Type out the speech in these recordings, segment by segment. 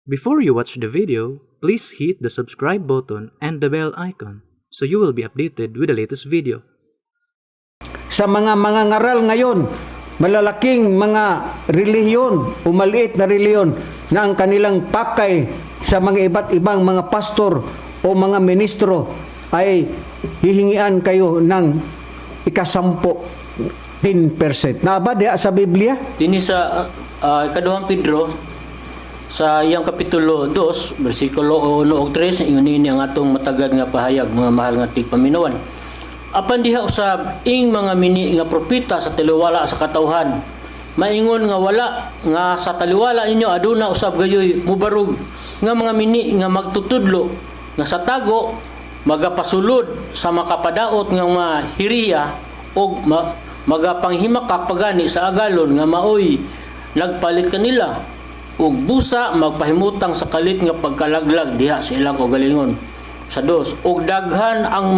Before you watch the video, please hit the subscribe button and the bell icon so you will be updated with the latest video. Sa mga mangangaral ngayon, malalaking mga relihiyon o maliit na relihiyon na ang kanilang pakay sa mga iba't ibang mga pastor o mga ministro ay hihingian kayo ng ikasampo, 10%. Naa ba diha sa Biblia? Dinhi sa ikaduhang Pedro sa iyang kapitulo 2 bersikulo 1 ug 3, ingon niini ang atong matagad nga pahayag, mga mahal nga tigpaminawan. Apan diha usab ing mga mini nga propeta sa taliwala sa katawhan, maingon nga wala nga sa taliwala ninyo aduna usab gayoy mubarog nga mga mini nga magtutudlo nga sa tago magapasulod sa makapadaot nga mga hiriya og magapanghimakak pagani sa agalon nga maoy nagpalit kanila ug busa magpahimutang sa kalit nga pagkalaglag diha sa ilang kaugalingon. Sa dos, ug daghan ang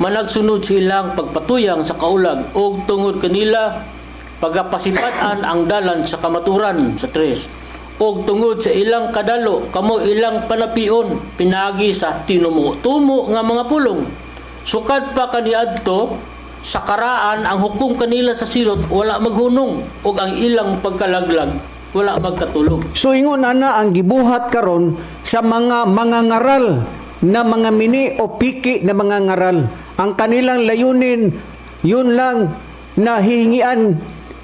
managsunod sa ilang pagpatuyang sa kaulag ug tungod kanila pagapasipat-an ang dalan sa kamaturan. Sa tres, ug tungod sa ilang kadalo kamo ilang panapion pinaagi sa tinumo-tumo nga mga pulong. Sukad pa kaniadto sa karaan, ang hukom kanila sa silot wala maghunong ug ang ilang pagkalaglag wala magkatulog. So ingon ana ang gibuhat karon sa mga mangangaral na mga mini o piki na mga ngaral. Ang kanilang layunin, yun lang na hihingian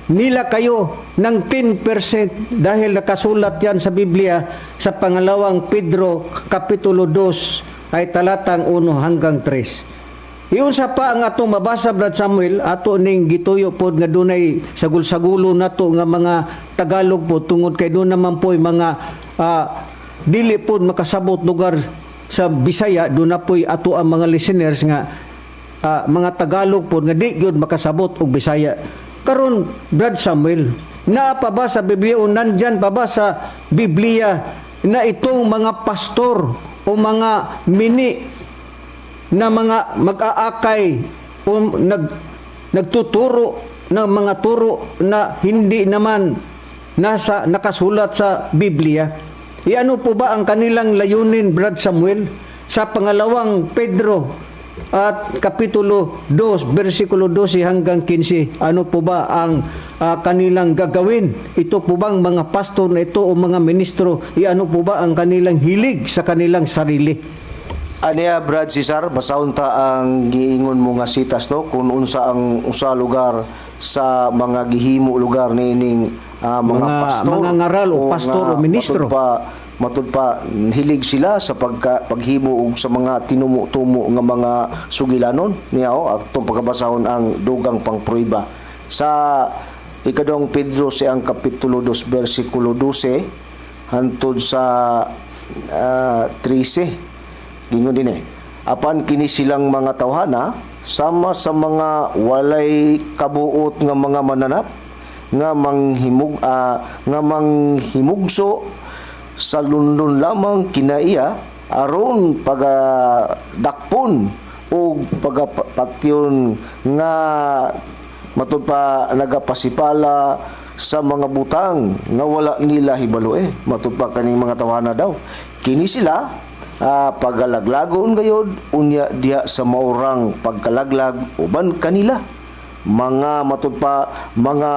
nila kayo ng 10% dahil nakasulat yan sa Biblia sa pangalawang Pedro Kapitulo 2 ay talatang 1 hanggang 3. Iunsa pa ang atong mabasa, Brad Samuel, ato ning gituyo pod nga dunay sagol-sagulo nato nga mga Tagalog po tungod kay doon naman po'y mga dili pod makasabot lugar sa Bisaya, doon na po'y ato ang mga listeners nga mga Tagalog pod nga di gyud makasabot og Bisaya. Karon, Brad Samuel, naa pa ba sa Biblia o nandyan pa ba sa Biblia na itong mga pastor o mga mini na mga mag-aakay o nagtuturo ng mga turo na hindi naman nasa nakasulat sa Biblia? Iano po ba ang kanilang layunin, Brad Samuel, sa pangalawang Pedro at Kapitulo 2, versikulo 12 hanggang 15? Ano po ba ang kanilang gagawin? Ito po bang mga pastor na ito o mga ministro, iano po ba ang kanilang hilig sa kanilang sarili? Aniya, Brad Cesar, basahon ta ang giingon mo nga sitas, no, kung unsa ang usa lugar sa mga gihimo lugar niining mga, pastor mga ngaral o pastor nga o ministro. Matud pa hilig sila sa paghimo og sa mga tinumo-tumo nga mga sugilanon niya. O atong pagkabasahon ang dugang pang prueba sa ikaduhang Pedro siyang kapitulo 2 bersikulo 12 hantod sa 13. Gingon din eh. Apan kini silang mga tawhana sama sa mga walay kabuot nga mga mananap nga manghimugso sa lunlun lamang kinaiya aron pagadakpon o pagapatyon nga matud pa nagapasipala sa mga butang nga wala nila hibalo eh. Matud pa kaning mga tawhana daw, kini sila pagalaglagon gayod unya diha sa maurang pagkalaglag uban kanila, mga matud pa mga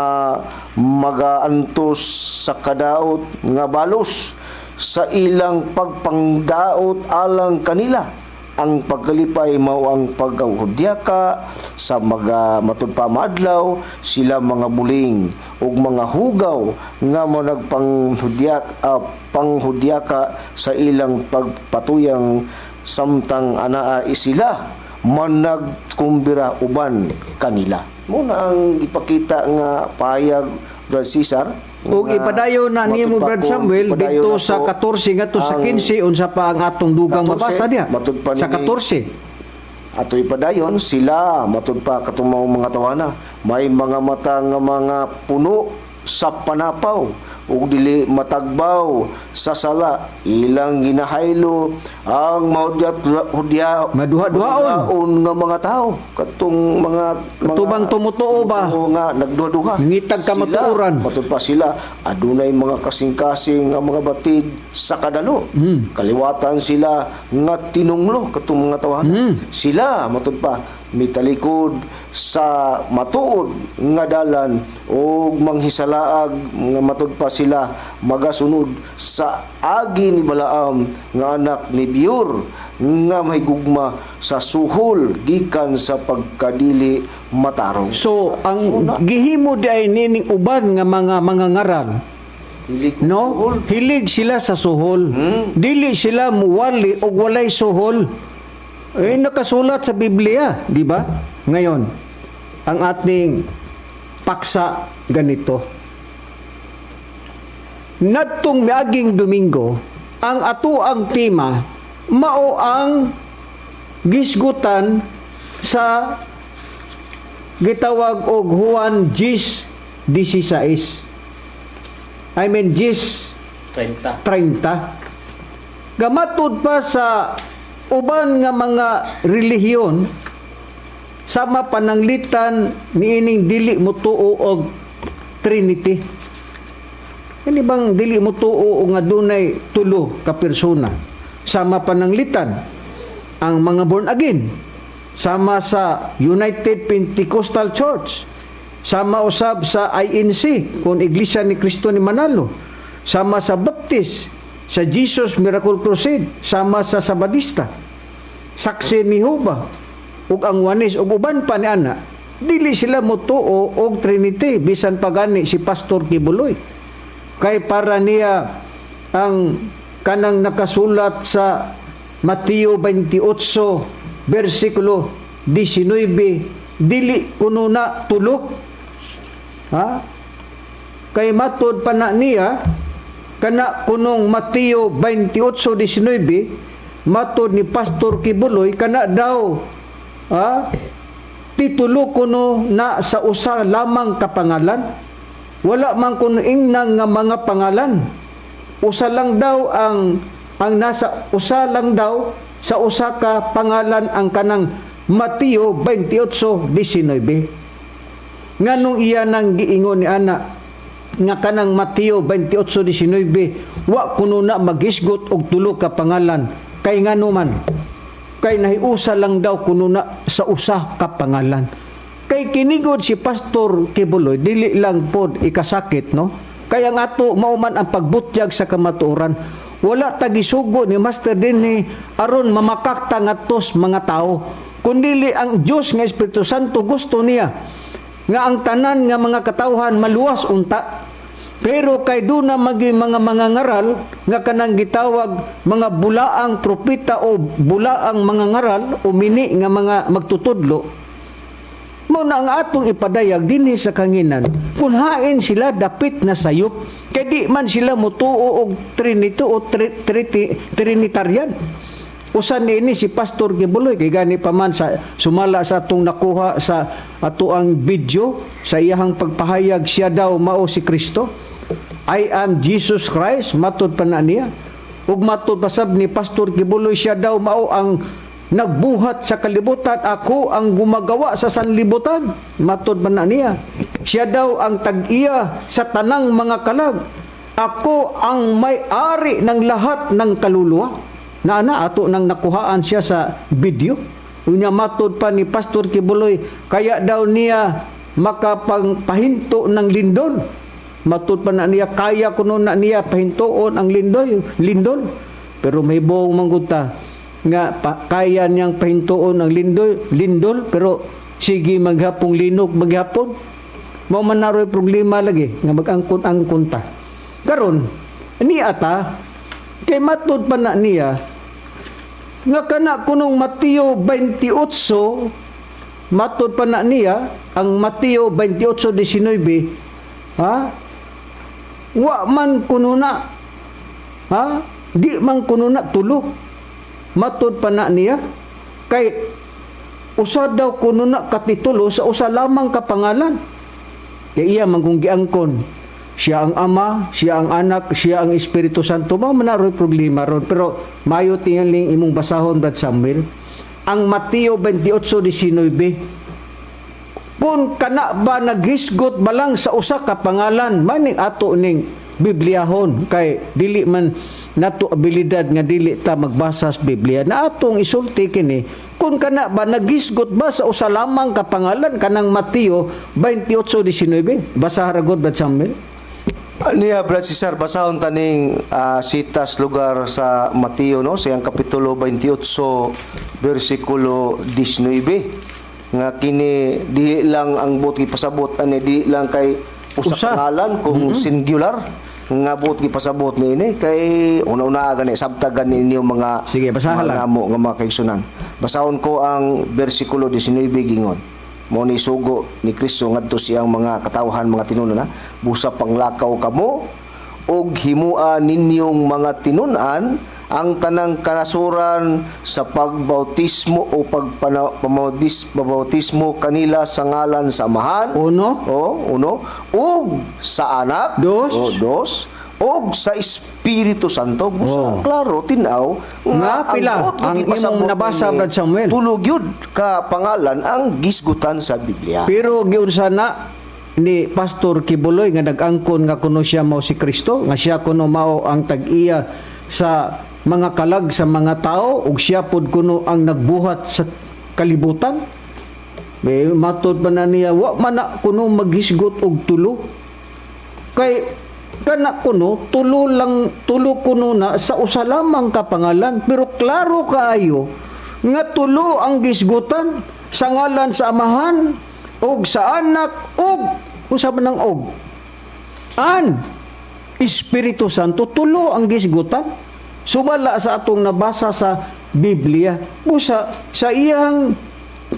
magaantos sa kadaot nga balos sa ilang pagpangdaot alang kanila. Ang pagkalipay mao ang pagkahudyaka sa mga matud pa maadlaw sila mga buling ug mga hugaw nga mo nagpanghudyak panghudyaka sa ilang pagpatuyang samtang anaa sila managkumbira uban kanila. Mao na ang ipakita nga pahayag, Brad Cesar. Ug nga ipadayon na nimo, matud pa Brad kung Samuel, ipadayon dito na sa po 14 ngadto sa ang 15, unsa pa ang atong dugang 14, mabasa diha? Matud pa Sa 14. Ato ipadayon sila, matud pa katong mga tawana may mga mata nga mga puno sa panapaw. ug dili matagbaw sa sala. Ilang ginahaylo ang mahudyat hudya Maduha-duhaon. Maduhaon nga mga tao, katong mga Katubang tumutuo ba? tumutuo nga nagduha-duha. Ngitag kamatuoran. Sila, matud pa sila adunay mga kasing-kasing nga mga batid sa kadalo. Kaliwatan sila nga tinunglo katong mga tawahan. Sila matud pa mitalikod sa matuod nga dalan og manghisalaag nga matud pa sila magasunod sa agi ni Balaam nga anak ni Beor nga mahigugma sa suhol gikan sa pagkadili matarong. So ang gihimo di ay nining uban nga mga mangangaral, Hilig no? suhol. Hilig sila sa suhol. Dili sila muwali og walay suhol. Eh, nakasulat sa Biblia, di ba? Ngayon, ang ating paksa ganito. Nadtong miaging Domingo, ang ato ang tema mao ang gisgutan sa gitawag og Juan 10:16. I mean, 10 30. 30. Gamatud pa sa uban nga mga relihiyon, sama pananglitan niining dili motuo og Trinity. Kani bang dili motuo og nga dunay tulo ka persona? Sama pananglitan ang mga born again, sama sa United Pentecostal Church, sama usab sa INC, kung Iglesia ni Cristo ni Manalo, sama sa Baptist, sa Jesus Miracle Crusade, sama sa Sabadista, Saksi ni Jehova, ug ang Oneness, ug uban pa ni ana, dili sila motuo og Trinity, bisan pa gani si Pastor Quiboloy. Kay para niya ang kanang nakasulat sa Mateo 28 versikulo 19, dili kuno na tulo. Ha? Kay matud pa na niya kana kunong Mateo 28:19, matud ni Pastor Quiboloy, kana daw, ha, titulo kuno na sa usa lamang ka pangalan. Wala man kuno ingnan nga mga pangalan. Usa lang daw ang nasa usa lang daw sa usa ka pangalan ang kanang Mateo 28:19. Nganong iya nang giingon ni ana nga kanang Mateo 28:19 wa kuno na magisgot og tulo ka pangalan? Kay ngano man? Kay nahiusa lang daw kuno na sa usa ka pangalan. Kay kinigod si Pastor Quiboloy, dili lang pod ikasakit, no? Kaya nga ato mao man ang pagbutyag sa kamatuoran. Wala tagisugo ni Master dinhi aron mamakakta ngadtos mga tao. Kundili ang Dios nga Espiritu Santo gusto niya nga ang tanan nga mga katawhan maluwas unta. Pero kay duna magi mga mangangaral nga kanang gitawag mga bulaang propeta o bulaang mangangaral o mini nga mga magtutudlo, mao na ang atong ipadayag dinhi sa kanginan, kung hain sila dapit na sayop, kay di man sila mutuo og Trinity o Trinitarian. Usan niini si Pastor Quiboloy, kay gani pa man sa sumala sa atong nakuha sa ato ang video sa iyahang pagpahayag, siya daw mao si Kristo. "I am Jesus Christ," matud pa na niya. Ug matud pa sab ni Pastor Quiboloy, siya daw mao ang nagbuhat sa kalibutan. "Ako ang gumagawa sa sanlibutan," matud pa na niya. Siya daw ang tag-iya sa tanang mga kalag. "Ako ang may-ari ng lahat ng kaluluwa." Na ana ato nang nakuhaan siya sa video. Unya matud pa ni Pastor Quiboloy, kaya daw niya makapangpahinto ng lindol. Matud pa na niya, kaya kuno na niya pahintoon ang lindol. Pero may buong mangguta nga pa, kaya niyang pahintoon ang lindol, pero sige maghapong linog maghapon. Mao man naroy problema lagi nga mag-angkon-angkon ta. Karon ni ata kay matud pa na niya nga kana kunong Mateo 28, matud pa na niya ang Mateo 28:19, ha, wa man kuno na, ha, di man kuno na tulo, matud pa na niya, kay usa daw kuno na kapitulo sa usa lamang ka pangalan. Kay iya man kung giangkon Siya ang Ama, siya ang Anak, siya ang Espiritu Santo. Mao man na problema ron. Pero mayo tingaling imong basahon, Brad Samuel. Ang Mateo 28:19. Kung kana ba naghisgot ba lang sa usa ka pangalan, maning ato ning Bibliahon, kay dili man nato abilidad nga dili ta magbasa sa Biblia na atong isulti kini, kung kana ba naghisgot ba sa usa lamang ka pangalan kanang Mateo 28:19. Basa ra gud, Brad Samuel. Niya, Brad Cesar, basahon taning sitas lugar sa Mateo, no, sa iyang kapitulo 28 bersikulo 19, nga kini dili lang ang buot gipasabot ani, dili lang kay usa Usa. pangalan kung singular nga buot gipasabot niini, kay una-una gani sabta gani ninyo mga Sige, basahan lang. mga mo nga mga kaigsunan. Basahon ko ang bersikulo 19. Gingon mo ni sugo ni Kristo ngadto siyang mga katawhan, mga tinunan, na busa panglakaw kamo ug himua ninyong mga tinun-an ang tanang kanasuran sa pagbautismo o pagpamautismo kanila sa ngalan sa Amahan. Uno. O uno, ug sa Anak. Dos. O dos, ug sa Espiritu Santo. Busa, Oh. klaro tinaw Nga pila buot ang gipasabot imong nabasa, ni Brad Samuel? tulo gyud ka pangalan ang gisgutan sa Biblia. Pero giunsa na ni Pastor Quiboloy nga nag-angkon nga kuno siya mao si Kristo, nga siya kuno mao ang tag-iya sa mga kalag sa mga tao ug siya pod kuno ang nagbuhat sa kalibutan. May matod pa na niya, wa man na kuno maghisgot og tulo. Kay kana kuno tulo lang, tulo kuno na sa usa lamang ka pangalan, pero klaro kaayo nga tulo ang gisgutan sa ngalan sa Amahan ug sa Anak ug unsa man ang og an Espiritu Santo. Tulo ang gisgutan sumala sa atong nabasa sa Biblia. Busa sa iyang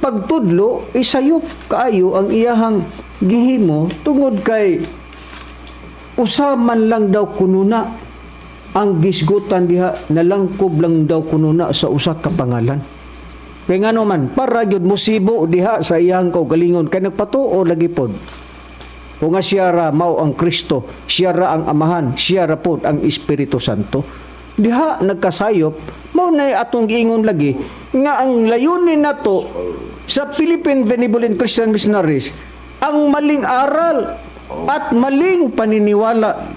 pagtudlo, isayop kaayo ang iyahang gihimo tungod kay usa man lang daw kuno na ang gisgutan diha, nalangkob lang daw kuno na sa usa ka pangalan. Kay ngano man, para gyud musibo diha sa iyang kaugalingon, kay nagpatuo lagi pod kung nga siya ra mao ang Kristo, siya ra ang Amahan, siya ra pod ang Espiritu Santo. Diha nagkasayop. Mao na atong giingon lagi nga ang layunin nato sa Philippine Benevolent Christian Missionaries, ang maling aral at maling paniniwala.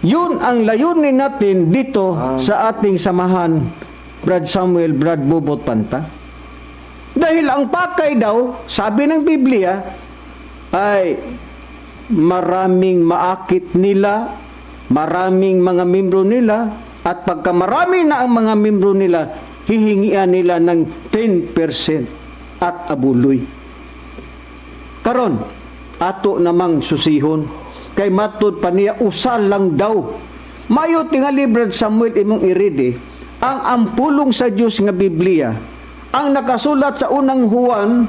Yun ang layunin natin dito sa ating samahan, Brad Samuel, Brad Bobot Panta. Dahil ang pakay daw, sabi ng Biblia, ay maraming maakit nila, maraming mga membro nila, at pagka marami na ang mga membro nila, hihingian nila ng 10% at abuloy. Karon, ato namang susihon, kay matud pa niya usa lang daw. Mayo tingali, Brad Samuel, imong irede ang ampulong sa Dios nga Biblia, ang nakasulat sa Unang Juan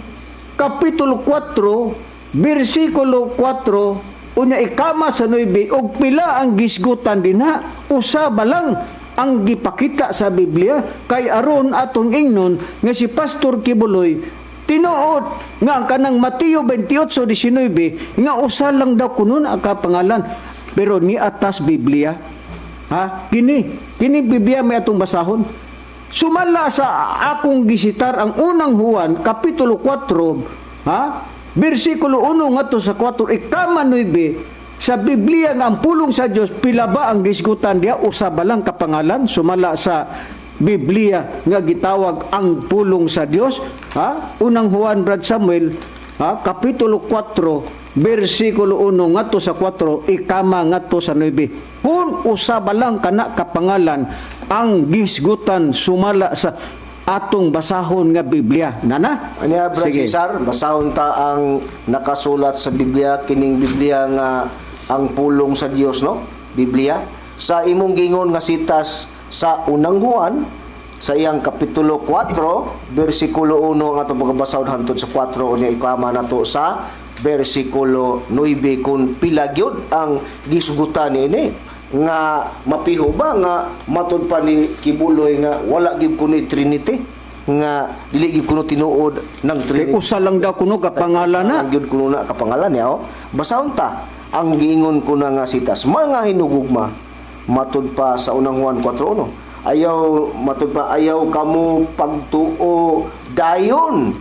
kapitulo 4 bersikulo 4 unya ikama sa 9, og pila ang gisgutan dinha, usa ba lang ang gipakita sa Biblia, kay aron atong ingnon nga si Pastor Quiboloy tinuod nga ang kanang Mateo 28:19 nga usa lang daw kuno na ka pangalan, pero ni atas Biblia, ha. Kini kini Biblia may atong basahon sumala sa akong gisitar, ang Unang Juan kapitulo 4, ha, bersikulo 1 ngadto sa 4 ikama 9, sa Biblia nga ang pulong sa Dios, pila ba ang gisgutan diha? Usa ba lang kapangalan sumala sa Biblia nga gitawag ang pulong sa Dios, ha? Unang Juan, Brad Samuel, ha, kapitulo 4 bersikulo 1 ngadto sa 4 ikama ngadto sa 9, kung usa ba lang kana kapangalan ang gisgutan sumala sa atong basahon nga Biblia, nana. Anya, Brad Sige. Cesar, basahon ta ang nakasulat sa Biblia, kining Biblia nga ang pulong sa Dios, no? Biblia. Sa imong gingon nga sitas sa Unang Juan sa iyang kapitulo 4, bersikulo 1 ang atong pagkabasahon hantod sa 4 unya ikama nato sa bersikulo 9 kung pila gyud ang gisugutan niini, nga mapiho ba nga matud pa ni Quiboloy nga wala gyud kuno Trinity, nga dili gyud kuno tinuod ng Kay Trinity. usa lang daw kuno ka pangalan na. Ang gyud kuno na kapangalan niya, oh. Basahon ta Ang giingon ko na nga sitas, mga hinugugma, matud pa sa Unang Juan 4:1. Ayaw, matud pa, ayaw kamo pagtuo dayon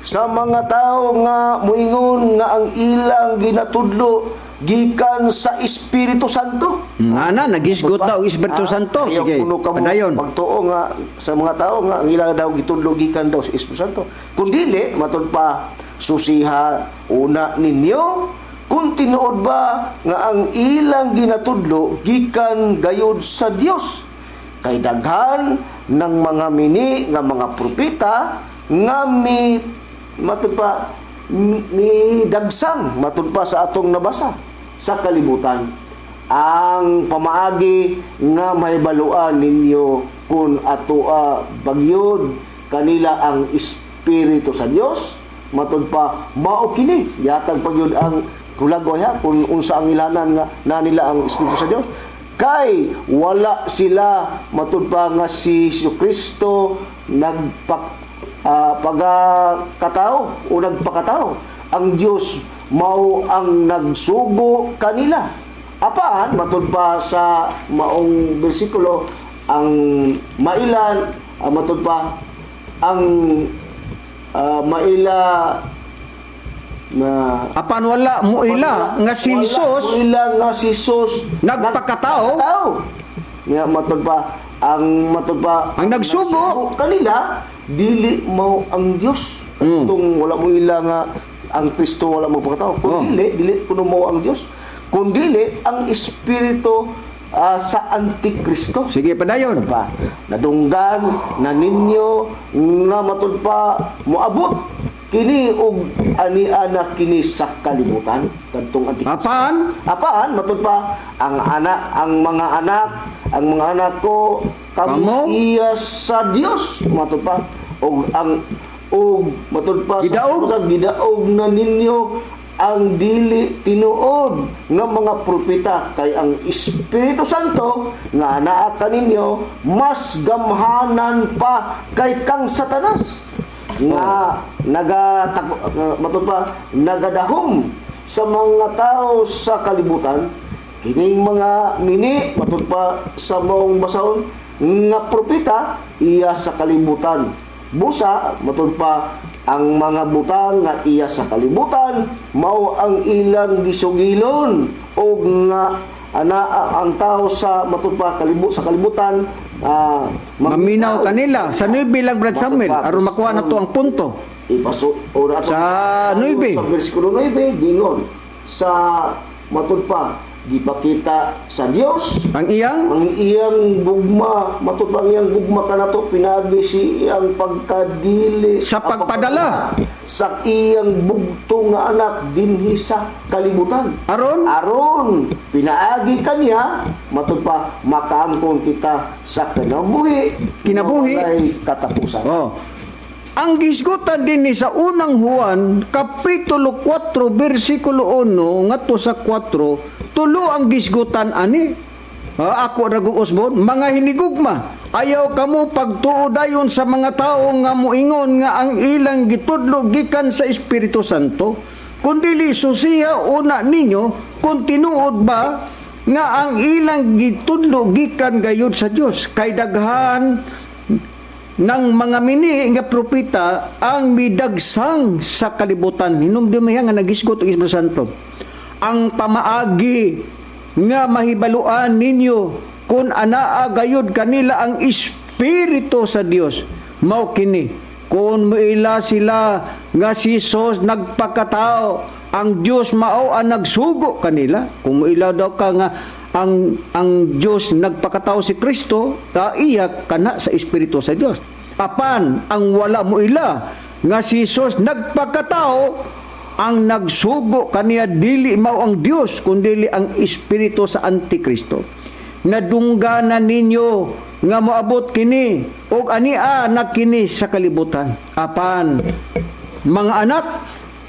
sa mga tao nga muingon nga ang ilang ginatudlo gikan sa Espiritu Santo. Ana, nagisgot daw ang Espiritu Santo. Ayaw Sige, kuno kamo padayon. pagtuo nga sa mga tao nga ang ilang daw gitudlo gikan daw sa Espiritu Santo. Kung dili, matud pa, susiha una ninyo kung tinuod ba nga ang ilang ginatudlo gikan gayud sa Dios. Kay daghan ng mga mini nga mga propeta nga mi, matud pa, mi dagsang, matud pa sa atong nabasa, sa kalibutan. Ang pamaagi nga mahibaluan ninyo kung atoa bagyod kanila ang Espiritu sa Dios, matud pa, mao kini yatag pagyud ang hulagway ha kung unsa ang ilanan nga na nila ang Espiritu sa Dios, kay wala sila, matud pa, nga si Jesu Kristo nagpak pagakatao o nagpakatao. Ang Dios mao ang nagsugo kanila. Apan matud pa sa maong bersikulo, ang mailan, matud pa, ang maila na Apan wala mo ila nga si wala Jesus muila nga si Jesus nagpakatao. Nagpakatao. Nga matud pa, ang matud pa, ang nagsugo kanila dili mao ang Dios. Tung wala mo ila nga ang Kristo wala magpakatao. Kung dili, dili kuno mao ang Dios. Kung dili ang espiritu sa Antikristo. Sige, padayon. Pa nadunggan na ninyo nga, matud pa, moabot kini og ani-ana kini sa kalibutan kadtong Antikristo. Apan Apan matud pa, ang anak, ang mga anak, ang mga anak ko, kamo? kamo iya sa Dios, matud pa, og ang og matud pa sa Gidaog? sa gidaog na ninyo ang dili tinuod nga mga propeta, kay ang Espiritu Santo nga naa kaninyo mas gamhanan pa kay kang Satanas nga matud pa, nagadahom sa mga tao sa kalibutan. Kining mga mini, matud pa sa maong basahon, nga propeta iya sa kalibutan. Busa, matud pa, ang mga butang nga iya sa kalibutan mao ang ilang gisugilon og nga ana ang tao sa, matud pa, sa kalibutan maminaw kanila sa 9 lang, Brad Samuel, aron makuha na to ang punto. Ipaso o ato Sa 9. Sa bersikulo 9, gingon sa, matud pa, gipakita sa Dios ang iyang ang iyang gugma, matud pa, ang iyang gugma kanato pinaagi si iyang pagkadili sa ang pagpadala sa iyang bugtong nga anak dinhi sa kalibutan aron aron pinaagi kaniya, matud pa, makaangkon kita sa kinabuhi kinabuhi. nga walay katapusan. Oh. Ang gisgutan din ni sa Unang Juan kapitulo 4 bersikulo 1 ngadto sa 4, tulo ang gisgutan ani. Ah, ako ra usbon, mga hinigugma, ayaw kamo pagtuo dayon sa mga tawo nga moingon nga ang ilang gitudlo gikan sa Espiritu Santo. Kundili susiha una ninyo kung tinuod ba nga ang ilang gitudlo gikan gayud sa Dios, kay daghan ng mga mini nga propeta ang midagsang sa kalibutan. Hinumdum nga nagisgot ang Espiritu Santo. Ang pamaagi nga mahibaluan ninyo kung anaa gayud kanila ang Espiritu sa Dios mao kini: kung muila sila nga si Jesus nagpakatao, ang Dios mao ang nagsugo kanila. Kung muila daw ka nga ang Dios nagpakatao si Kristo, ta iya kana sa Espiritu sa Dios. Apan ang wala mo ila nga si Jesus nagpakatao, ang nagsugo kaniya dili mao ang Dios kundili ang espiritu sa Antikristo. Nadungganan ninyo nga moabot kini ug ania na kini sa kalibutan. Apan mga anak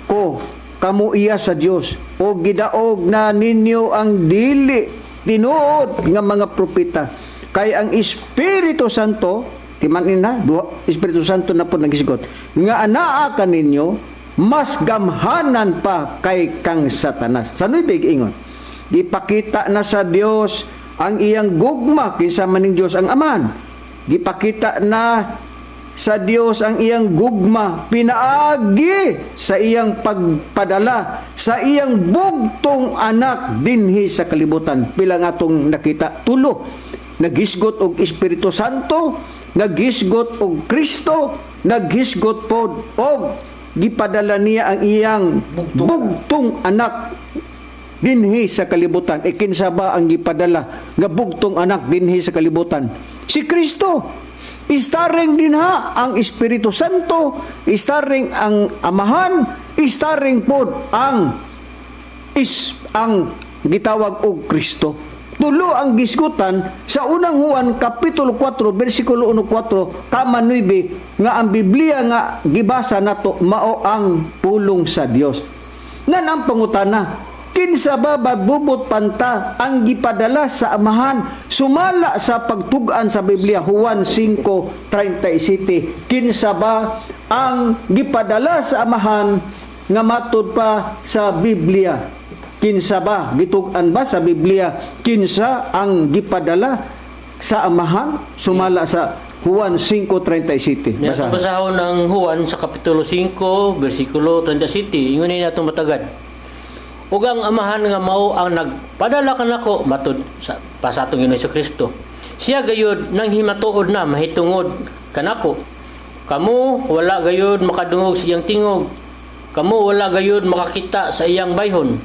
ko, kamo iya sa Dios ug gidaog na ninyo ang dili tinuod nga mga propeta, kay ang Espiritu Santo, timan na duha, Espiritu Santo na po nagisgot nga anaa kaninyo. Mas gamhanan pa kay kang Satanas. Sa nuibig ingon, gipakita na sa Dios ang iyang gugma. Kinsa maning Dios? Ang Amahan. Gipakita na sa Dios ang iyang gugma pinaagi sa iyang pagpadala sa iyang bugtong anak dinhi sa kalibutan. Pila nga atong nakita? Tulo. Naghisgot og Espiritu Santo, naghisgot og Kristo, naghisgot pod og gipadala niya ang iyang bugtong anak dinhi sa kalibutan. E kinsa ba ang gipadala nga bugtong anak dinhi sa kalibutan? Si Kristo. Starring dinha ang Espiritu Santo, starring ang Amahan, starring pod ang is ang gitawag og Kristo. Tulo ang gisgutan sa Unang Juan kapitulo 4 bersikulo 1-4 kama 9 nga ang Biblia nga gibasa nato mao ang pulong sa Dios. Nan ang pangutana, kinsa ba, bubot panta, ang gipadala sa Amahan sumala sa pagtug-an sa Biblia, Juan 5:37? Kinsa ba ang gipadala sa Amahan nga matud pa sa Biblia? Kinsa ba? Gitug-an ba sa Biblia kinsa ang gipadala sa Amahan sumala sa Juan 5:37? Niya Basa. Basahon ang Juan sa kapitulo 5, bersikulo 37. Ingon ni atong matagad. Ug ang Amahan nga mao ang nagpadala kanako, matud sa pa sa atong Ginoong Kristo. Siya gayud nang himatuod na mahitungod kanako. Kamo wala gayud makadungog sa iyang tingog. Kamo wala gayud makakita sa iyang bayhon.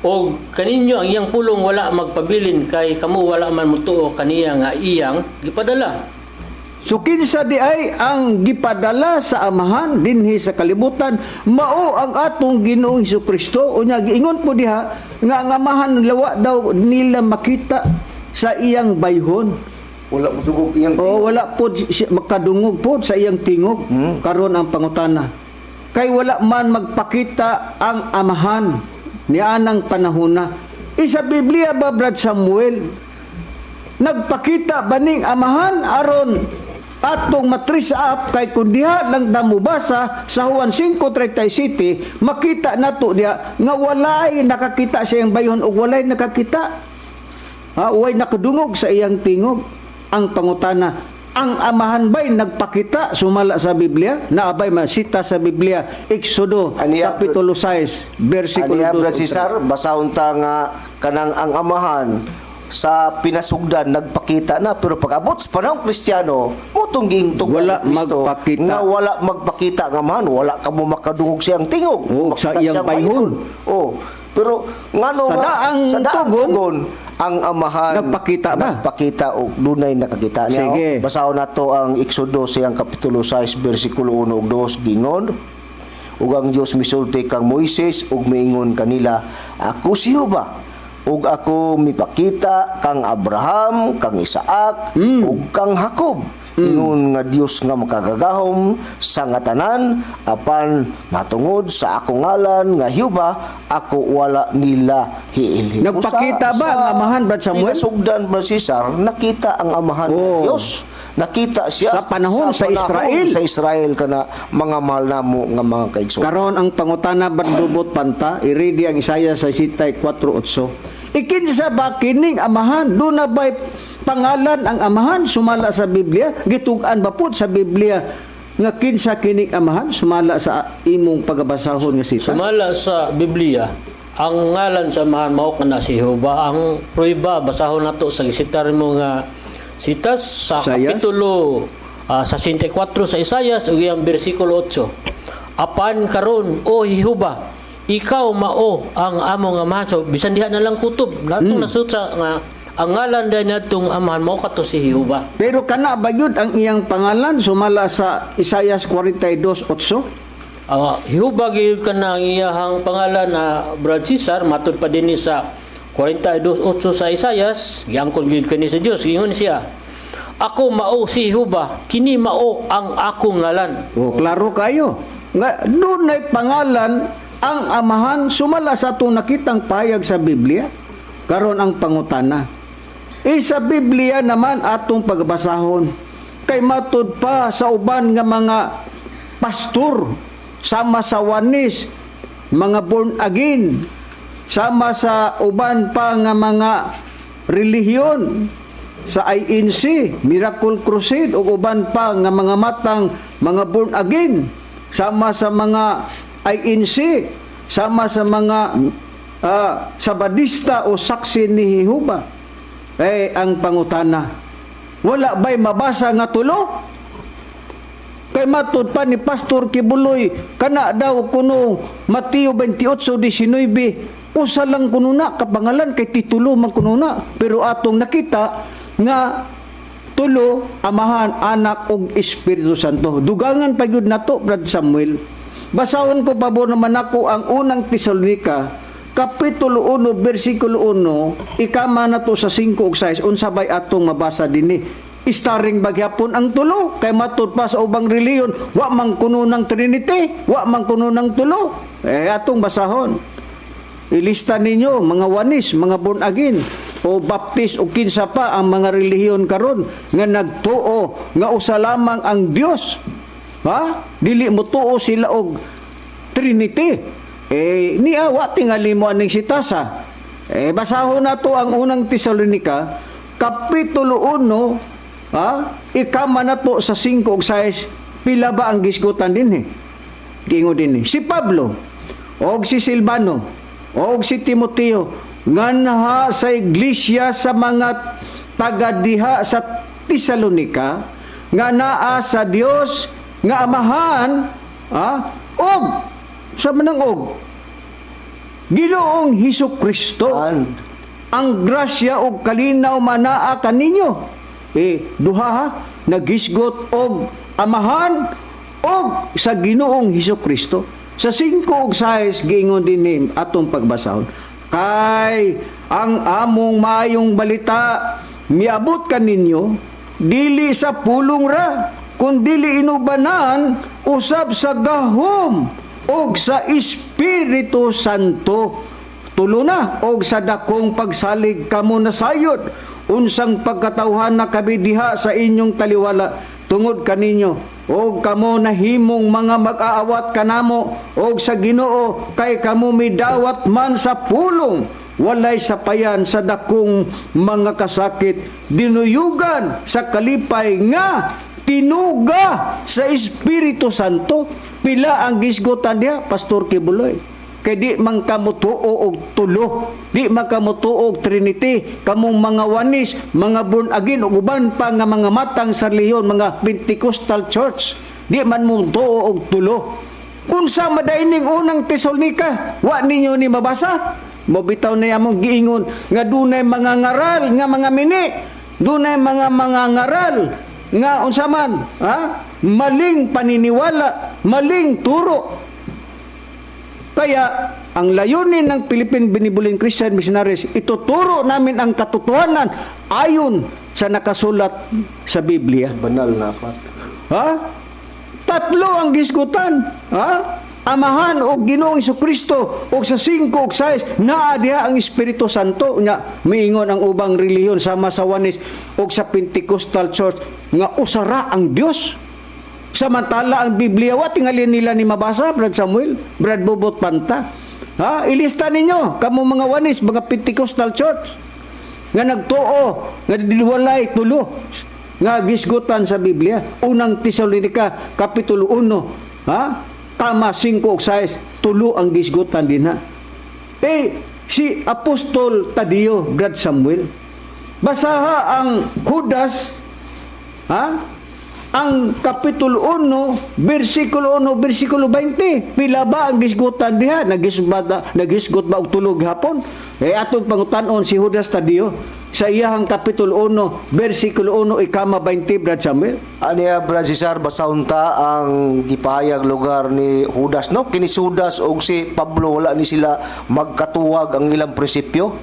Og kaninyo ang iyang pulong wala magpabilin kay kamo wala man mutuo kaniya nga iyang gipadala. So kinsa di ay ang gipadala sa Amahan dinhi sa kalibutan? Mao ang atong Ginoong Kristo. Unya giingon po diha nga ang Amahan lawa daw nila makita sa iyang bayhon. Wala mo dugog iyang O wala po siya makadungog po sa iyang tingog. Karon ang pangutana. Kay wala man magpakita ang Amahan nianang panahona. Isa Biblia ba, Brad Samuel, nagpakita ba ning Amahan aron atong ma-trace up? Kay kung diha lang ta mobasa sa Juan 5:37, makita nato diha nga walay nakakita sa iyang bayhon ug walay nakakita, ha, walay nakadungog sa iyang tingog. Ang pangutana, ang Amahan ba'y nagpakita sumala sa Biblia? Naabay masita sa Biblia, Exodo Aniya, kapitulo 6 bersikulo Aniya, 2. Brad Cesar, basahon ta nga kanang ang Amahan sa pinasugdan nagpakita na, pero pag-abot sa panahon Kristiyano motong gingtog Wala ni Kristo, magpakita. nga wala magpakita ang Amahan, wala kamo makadungog siyang tingog, Oo, sa makita iyang siyang bayhon. Oh, pero ngano Sa nga daang sa daang tugon, tugon, ang Amahan nagpakita ba? Nagpakita og dunay nakakita niya. Sige. Oh. Basahon nato ang Exodo siyang kapitulo 6 bersikulo 1 ug 2. Gingon, "Ug ang Dios misulti kang Moises ug miingon kanila, Ako si Jehova, ug ako mipakita kang Abraham, kang Isaac, ug kang Jacob. Ingon nga Dios nga makagagahom sa nga tanan, apan matungod sa akong ngalan nga Jehova, ako wala nila hiilhin." Nagpakita ba ang Amahan, Brad Samuel? Pinasugdan, Brad Cesar, nakita ang Amahan ng Dios. Nakita siya Sa panahon sa Israel. Sa Israel kana, mga mahal namo nga mga kaigsoon. Karon ang pangutana, Bandubot Panta, i-ready ang Isaiah sa 64:8. Ikinsa ba kining Amahan? Doon na ba'y pangalan ang Amahan sumala sa Biblia? Gitug-an ba po sa Biblia nga kinsa kining Amahan sumala sa imong pagabasahon nga sita? Sumala sa Biblia, ang ngalan sa Amahan mao kana si Jehova. Ang prueba, basahon nato sa gisitar mo nga sitas sa Isaias? kapitulo 64 sa Isayas ug iyang bersikulo 8. "Apan karon, O Jehova, ikaw mao ang among Amahan." So bisan diha na lang kutob natong nasutra nga ang ngalan dahil natong Amahan mao kato si Jehova. Pero kana ba yun ang iyang pangalan sumala sa Isaiah 42:8? Jehova gyud kana ang iyahang pangalan na, Brad Cesar, matud pa dinhi sa 42:8 sa Isayas, giangkon gyud kani sa Dios. Ingon siya, "Ako mao si Jehova, kini mao ang akong ngalan." Oh, klaro kayo. Nga doon ay pangalan ang Amahan sumala sa atong nakitang pahayag sa Biblia. Karon ang pangutana. E sa Biblia naman atong pagbasahon. Kay matud pa sa uban nga mga pastor. Sama sa Oneness, mga born again, sama sa uban pa nga mga relihiyon, sa INC, Miracle Crusade, ug uban pa nga mga matang mga born again, sama sa mga INC, sama sa mga Sabadista o Saksi ni Jehova. Eh, ang pangutana, wala ba'y mabasa nga tulo? Kay matud pa ni Pastor Quiboloy, kana daw kuno Mateo 28:19, usa lang kuno na kapangalan kay titulo man kuno na. Pero atong nakita nga tulo, Amahan, Anak ug Espiritu Santo. Dugangan pa gyud nato, Brad Samuel. Basahon ko, pabor naman ako, ang Unang Tesalonika Kapitulo 1 bersikulo 1, ikama na to sa 5 ug 6. Unsa bay atong mabasa dinhi? Starring bagyapon ang tulo kay matud pa sa ubang reliyon wa man kuno ng Trinity, wa man kuno ng tulo. Eh, atong basahon. Ilista ninyo mga Oneness, mga born again o Baptist o kinsa pa ang mga relihiyon karon nga nagtuo nga usa lamang ang Dios. Ha? Dili mo tuo sila og Trinity. Eh, niya wa tingali mo aning sitasa. Eh, basahon nato ang Unang Tesalonika Kapitulo 1, ha? Ikama na to sa 5 ug 6. Pila ba ang gisgutan dinhi? Giingon dinhi. Si Pablo og si Silvano og si Timoteo nganha sa iglesia sa mga taga diha sa Tesalonika nga naa sa Dios nga Amahan, ha? Og sa manang og Ginoong Hesus Kristo. And Ang grasya og kalinaw manaa kaninyo. Eh, duha ha, nagisgot og Amahan og sa Ginoong Hesus Kristo. Sa 5 ug 6, giingon din atong pagbasahon. Kay ang among maayong balita miabot kaninyo dili sa pulong ra, kundili inubanan usab sa gahom og sa Espiritu Santo. Tulo na, og sa dakong pagsalig kamo nasayod unsang pagkatawhan na kami diha sa inyong taliwala tungod kaninyo, og kamo nahimong mga mag-aawat kanamo og sa Ginoo, kay kamo midawat man sa pulong walay sapayan sa dakong mga kasakit, dinuyugan sa kalipay nga tinuga sa Espiritu Santo. Pila ang gisgutan diha, Pastor Quiboloy? Kay di man kamo tuo og tulo, di man kamo tuo og Trinity, kamong mga Oneness, mga born again ug uban pa nga mga matang sa relihiyon, mga Pentecostal Church, di man mo tuo og tulo. Kung sa madaining Unang Tesalonika, wa ninyo ni mabasa? Mo bitaw na among giingon nga dunay mga ngaral nga mga mini, dunay mga ngaral nga unsa man, ha? Maling paniniwala, maling turo. Kaya ang layunin ng Philippine Benevolent Christian Missionaries, ituturo namin ang katotohanan ayon sa nakasulat sa Biblia. Banal na aklat. Ha? Tatlo ang gisgutan. Ha? Amahan o Ginoong Kristo o sa 5 o 6 naa diha ang Espiritu Santo. Nya miingon ang ubang relihiyon sama sa Oneness o sa Pentecostal Church nga usara ang Dios. Samantala ang Biblia wa tingali nila ni mabasa, Brad Samuel, Brad Bobot Panta. Ha? Ilista ninyo kamo mga Oneness, mga Pentecostal Church nga nagtuo nga walay tulo nga gisgutan sa Biblia. Unang Tesalonika Kapitulo 1, ha? Kama 5 ug 6, tulo ang gisgutan dinha. Eh, si Apostol Tadeo, Brad Samuel. Basaha ang Judas, ha? Ang Kapitulo 1, versikulo 1, versikulo 20. Pila ba ang gisgutan diha? Nagisgot ba og tulo hapon? Eh, atong pangutanon si Judas Tadeo sa iyahang Kapitulo 1, versikulo 1, ikama 20, Brad Samuel. Aniya, Brad Cesar, basahon ta ang gipahayag lugar ni Judas, no? Kini si Judas og si Pablo, wala ni sila magkatuwag ang ilang prinsipyo.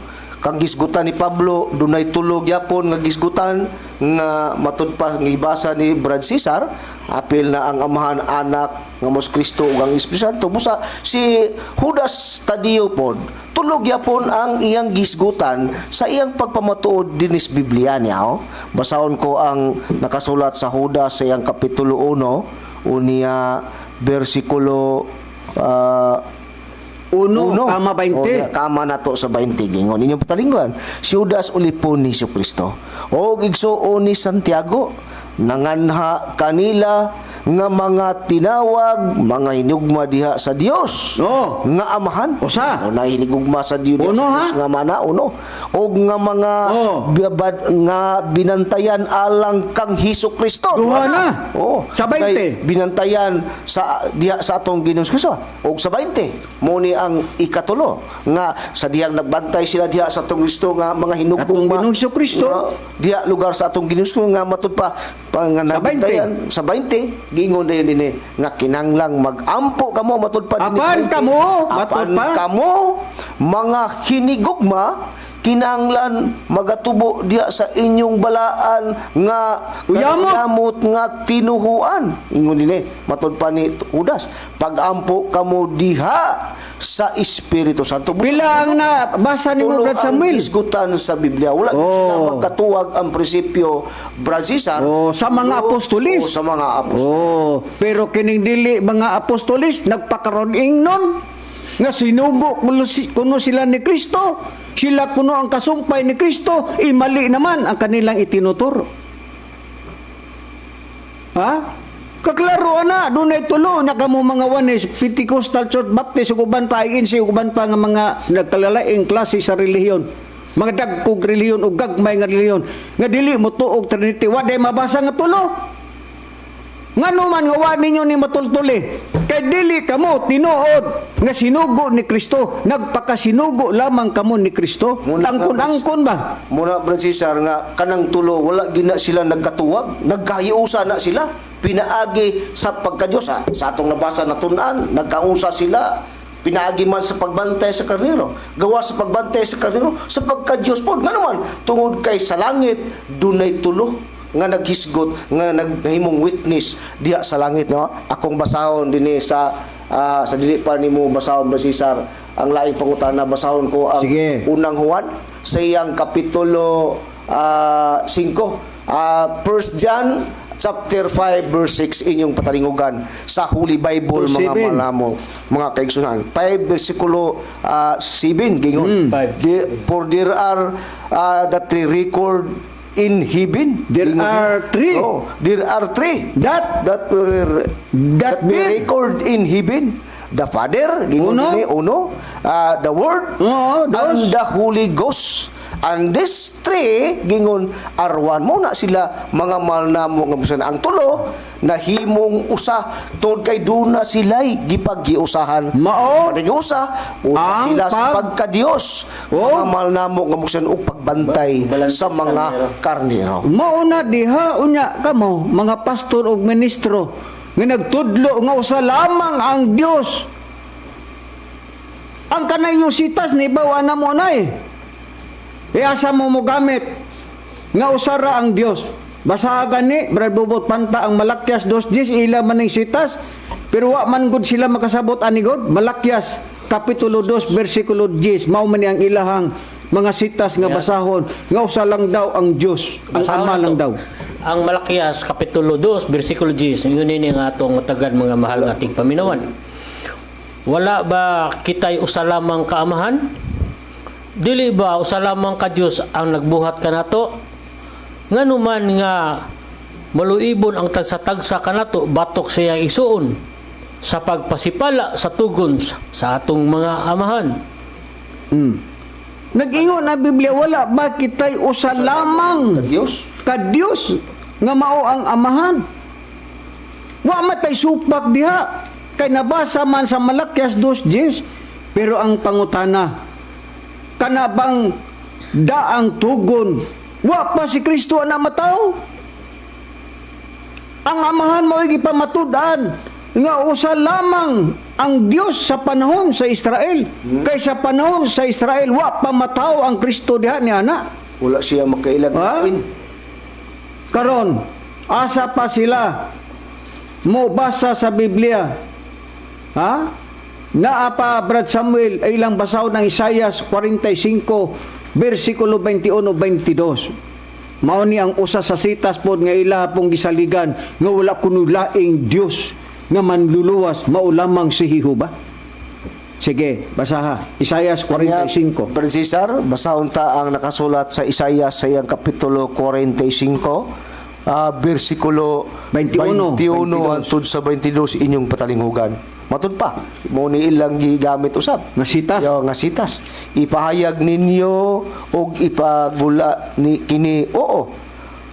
Kang gisgutan ni Pablo, dunay tulo gyapon nga gisgutan nga matud pa nga gibasa ni Brad Cesar, apil na ang Amahan, Anak nga mos Kristo ug ang Espiritu Santo. Busa si Judas Tadeo pod, tulo gyapon ang iyang gisgutan sa iyang pagpamatuod dinis Biblia niya. Oh. Basahon ko ang nakasulat sa Judas sa iyang Kapitulo 1 unya. versikulo 1, 1. kama 20. O, kama na to sa 20 gingon. Inyong patalingguan, si Judas ulipon ni Kristo. O igsuon ni Santiago, nanganha kanila nga mga tinawag, mga hinugma diha sa Dios. Oh. Nga amahan. Usa. O, na hinigugma sa Dios, Uno, sa ha? Dios nga mana uno. Og nga mga Oh. nga binantayan alang kang Hesus Kristo. Duha na. Oh. Sa 20. Kay binantayan sa diha sa atong Ginoong Kristo. Og sa 20, mo ni ang ikatulo nga sa dihang nagbantay sila diha sa atong Kristo nga mga hinugma. Atong Ginoong Kristo. Nga diha lugar sa atong Ginoong Kristo nga matud pa, pa nga Sa 20. nabintayan sa 20, giingon dayon dinhi nga kinahanglang magampo kamo matud pa dinhi sa Apan 20. kamo, matud Apan pa. kamo mga hinigugma, kinahanglan magatubo diha sa inyong balaan nga Uyamot. uyamot nga tinuhuan. Ingon dinhi matud pa ni Judas, pagampo kamo diha sa Espiritu Santo. Pila ang nabasa nimo, Tulo Brad ang Samuel? Isgutan sa Biblia. Wala oh. Sila magkatuwag ang prinsipyo, Brad Cesar. Oh, sa mga Tulo, apostolis. Oh, sa mga apostolis. Oh, pero kining dili mga apostolis nagpakaron ingnon nga sinugo kuno sila ni Kristo, sila kuno ang kasumpay ni Kristo, imali naman ang kanilang itinuturo. Ha? Kaklaro na, dunay tulo nya kamo mga Oneness, Pentecostal Church, Baptist ug uban pa, INC ug uban pa nga mga nagkalalaing klase sa relihiyon. Mga dagkog relihiyon ug gagmay nga relihiyon nga dili mo tuog Trinity, wa day mabasa nga tulo. Ngano man nga wa ninyo ni matultuli? Kay dili kamo tinuod nga sinugo ni Kristo, nagpakasinugo lamang kamo ni Kristo. Muna Angkon-angkon ba? Muna, Brad Cesar, nga kanang tulo wala gina sila nagkatuwag, nagkahiusa na sila pinaagi sa pagkadiyos, sa atong nabasa na tun-an, nagkausa sila pinaagi man sa pagbantay sa karnero, gawa sa pagbantay sa karnero sa pagkadiyos pod. Ngano man, tungod kay sa langit dunay tulo nga naghisgot, nga naghimong witness diha sa langit, no? Akong basahon dinhi sa dili pa nimo basahon, Brad Cesar, ang laing pangutana, basahon ko ang Sige. Unang Juan sa iyang kapitulo 5. First John chapter 5 verse 6, inyong patalingugan sa Holy Bible, Verse mga 7. malamo, mga kaigsunan. 5 versikulo 7 gingon. Five. For there are the three record in heaven. There Gingon. are three. Oh, there are three That that were That that be be- record in heaven. The Father, gingon Uno. dinhi, uno, the Word, Oo, dos. and the Holy Ghost. And these three, gingon, are one. Mo na sila mga mahal na mo nga busan. Ang tulo, nahimong usa, tungod kay duna sila'y gipaggiusahan. Mao. Nagiusa, usa Ang sila sa pagkadiyos. Oh. Mga mahal na mo nga busan og pagbantay Balance sa mga karnero. Mao na diha unya kamo mga pastor ug ministro nga nagtudlo nga usa lamang ang Dios. Ang kanay yung sitas ni bawa na mo na eh. E asa mo mo gamit nga usara ang Dios. Basa gani, Brad Bubot, panta ang Malakyas 2:10, ila man ning sitas pero wa man gud sila makasabot ani God. Malakyas kapitulo 2 versikulo 10, mao man ni ang ilahang mga sitas nga basahon nga usa lang daw ang Dios, ang Basahon Ama na lang to. daw. Ang Malakias kapitulo 2 versikulo 10, yun ini ang atong matagad mga mahal ating paminawan. Wala ba kita'y usa lamang kaamahan? Dili ba usa lamang ka Dios ang nagbuhat kanato? Ngano man nga maluibon ang tagsa-tagsa kanato batok sa iyang isuon sa pagpasipala sa tugon sa atong mga amahan? Nag-ingon ang Biblia, wala ba kita'y usa lamang Diyos. ka Dios nga mao ang amahan? Wa matay supak diha kay nabasa man sa Malakias 2:10. Pero ang pangutana, kana bang daang tugon wa pa si Kristo ana mataw? Ang amahan mao gipamatud-an nga usa lamang ang Dios sa panahon sa Israel. Kay sa panahon sa Israel wa pa mataw ang Kristo diha ni ana. Wala siya makailag. Ha? Karon, asa pa sila mo basa sa Biblia? Ha? Naa pa, Brad Samuel, ay ilang basaw ng Isaias 45 versikulo 21 22. Mao ni ang usa sa sitas pod nga ila pong gisaligan nga wala kuno laing Dios. nga manluluwas mao lamang si Jehova. Sige, basaha. Isaias 45. Brother Cesar, basahon ta ang nakasulat sa Isaias sa iyang kapitulo 45, bersikulo 21, 21 22. hangtod sa 22 inyong patalinghugan. Matud pa, mo ni ilang gigamit usab. Nga sitas. Yo, nga sitas. Ipahayag ninyo og ipagula ni kini, oo.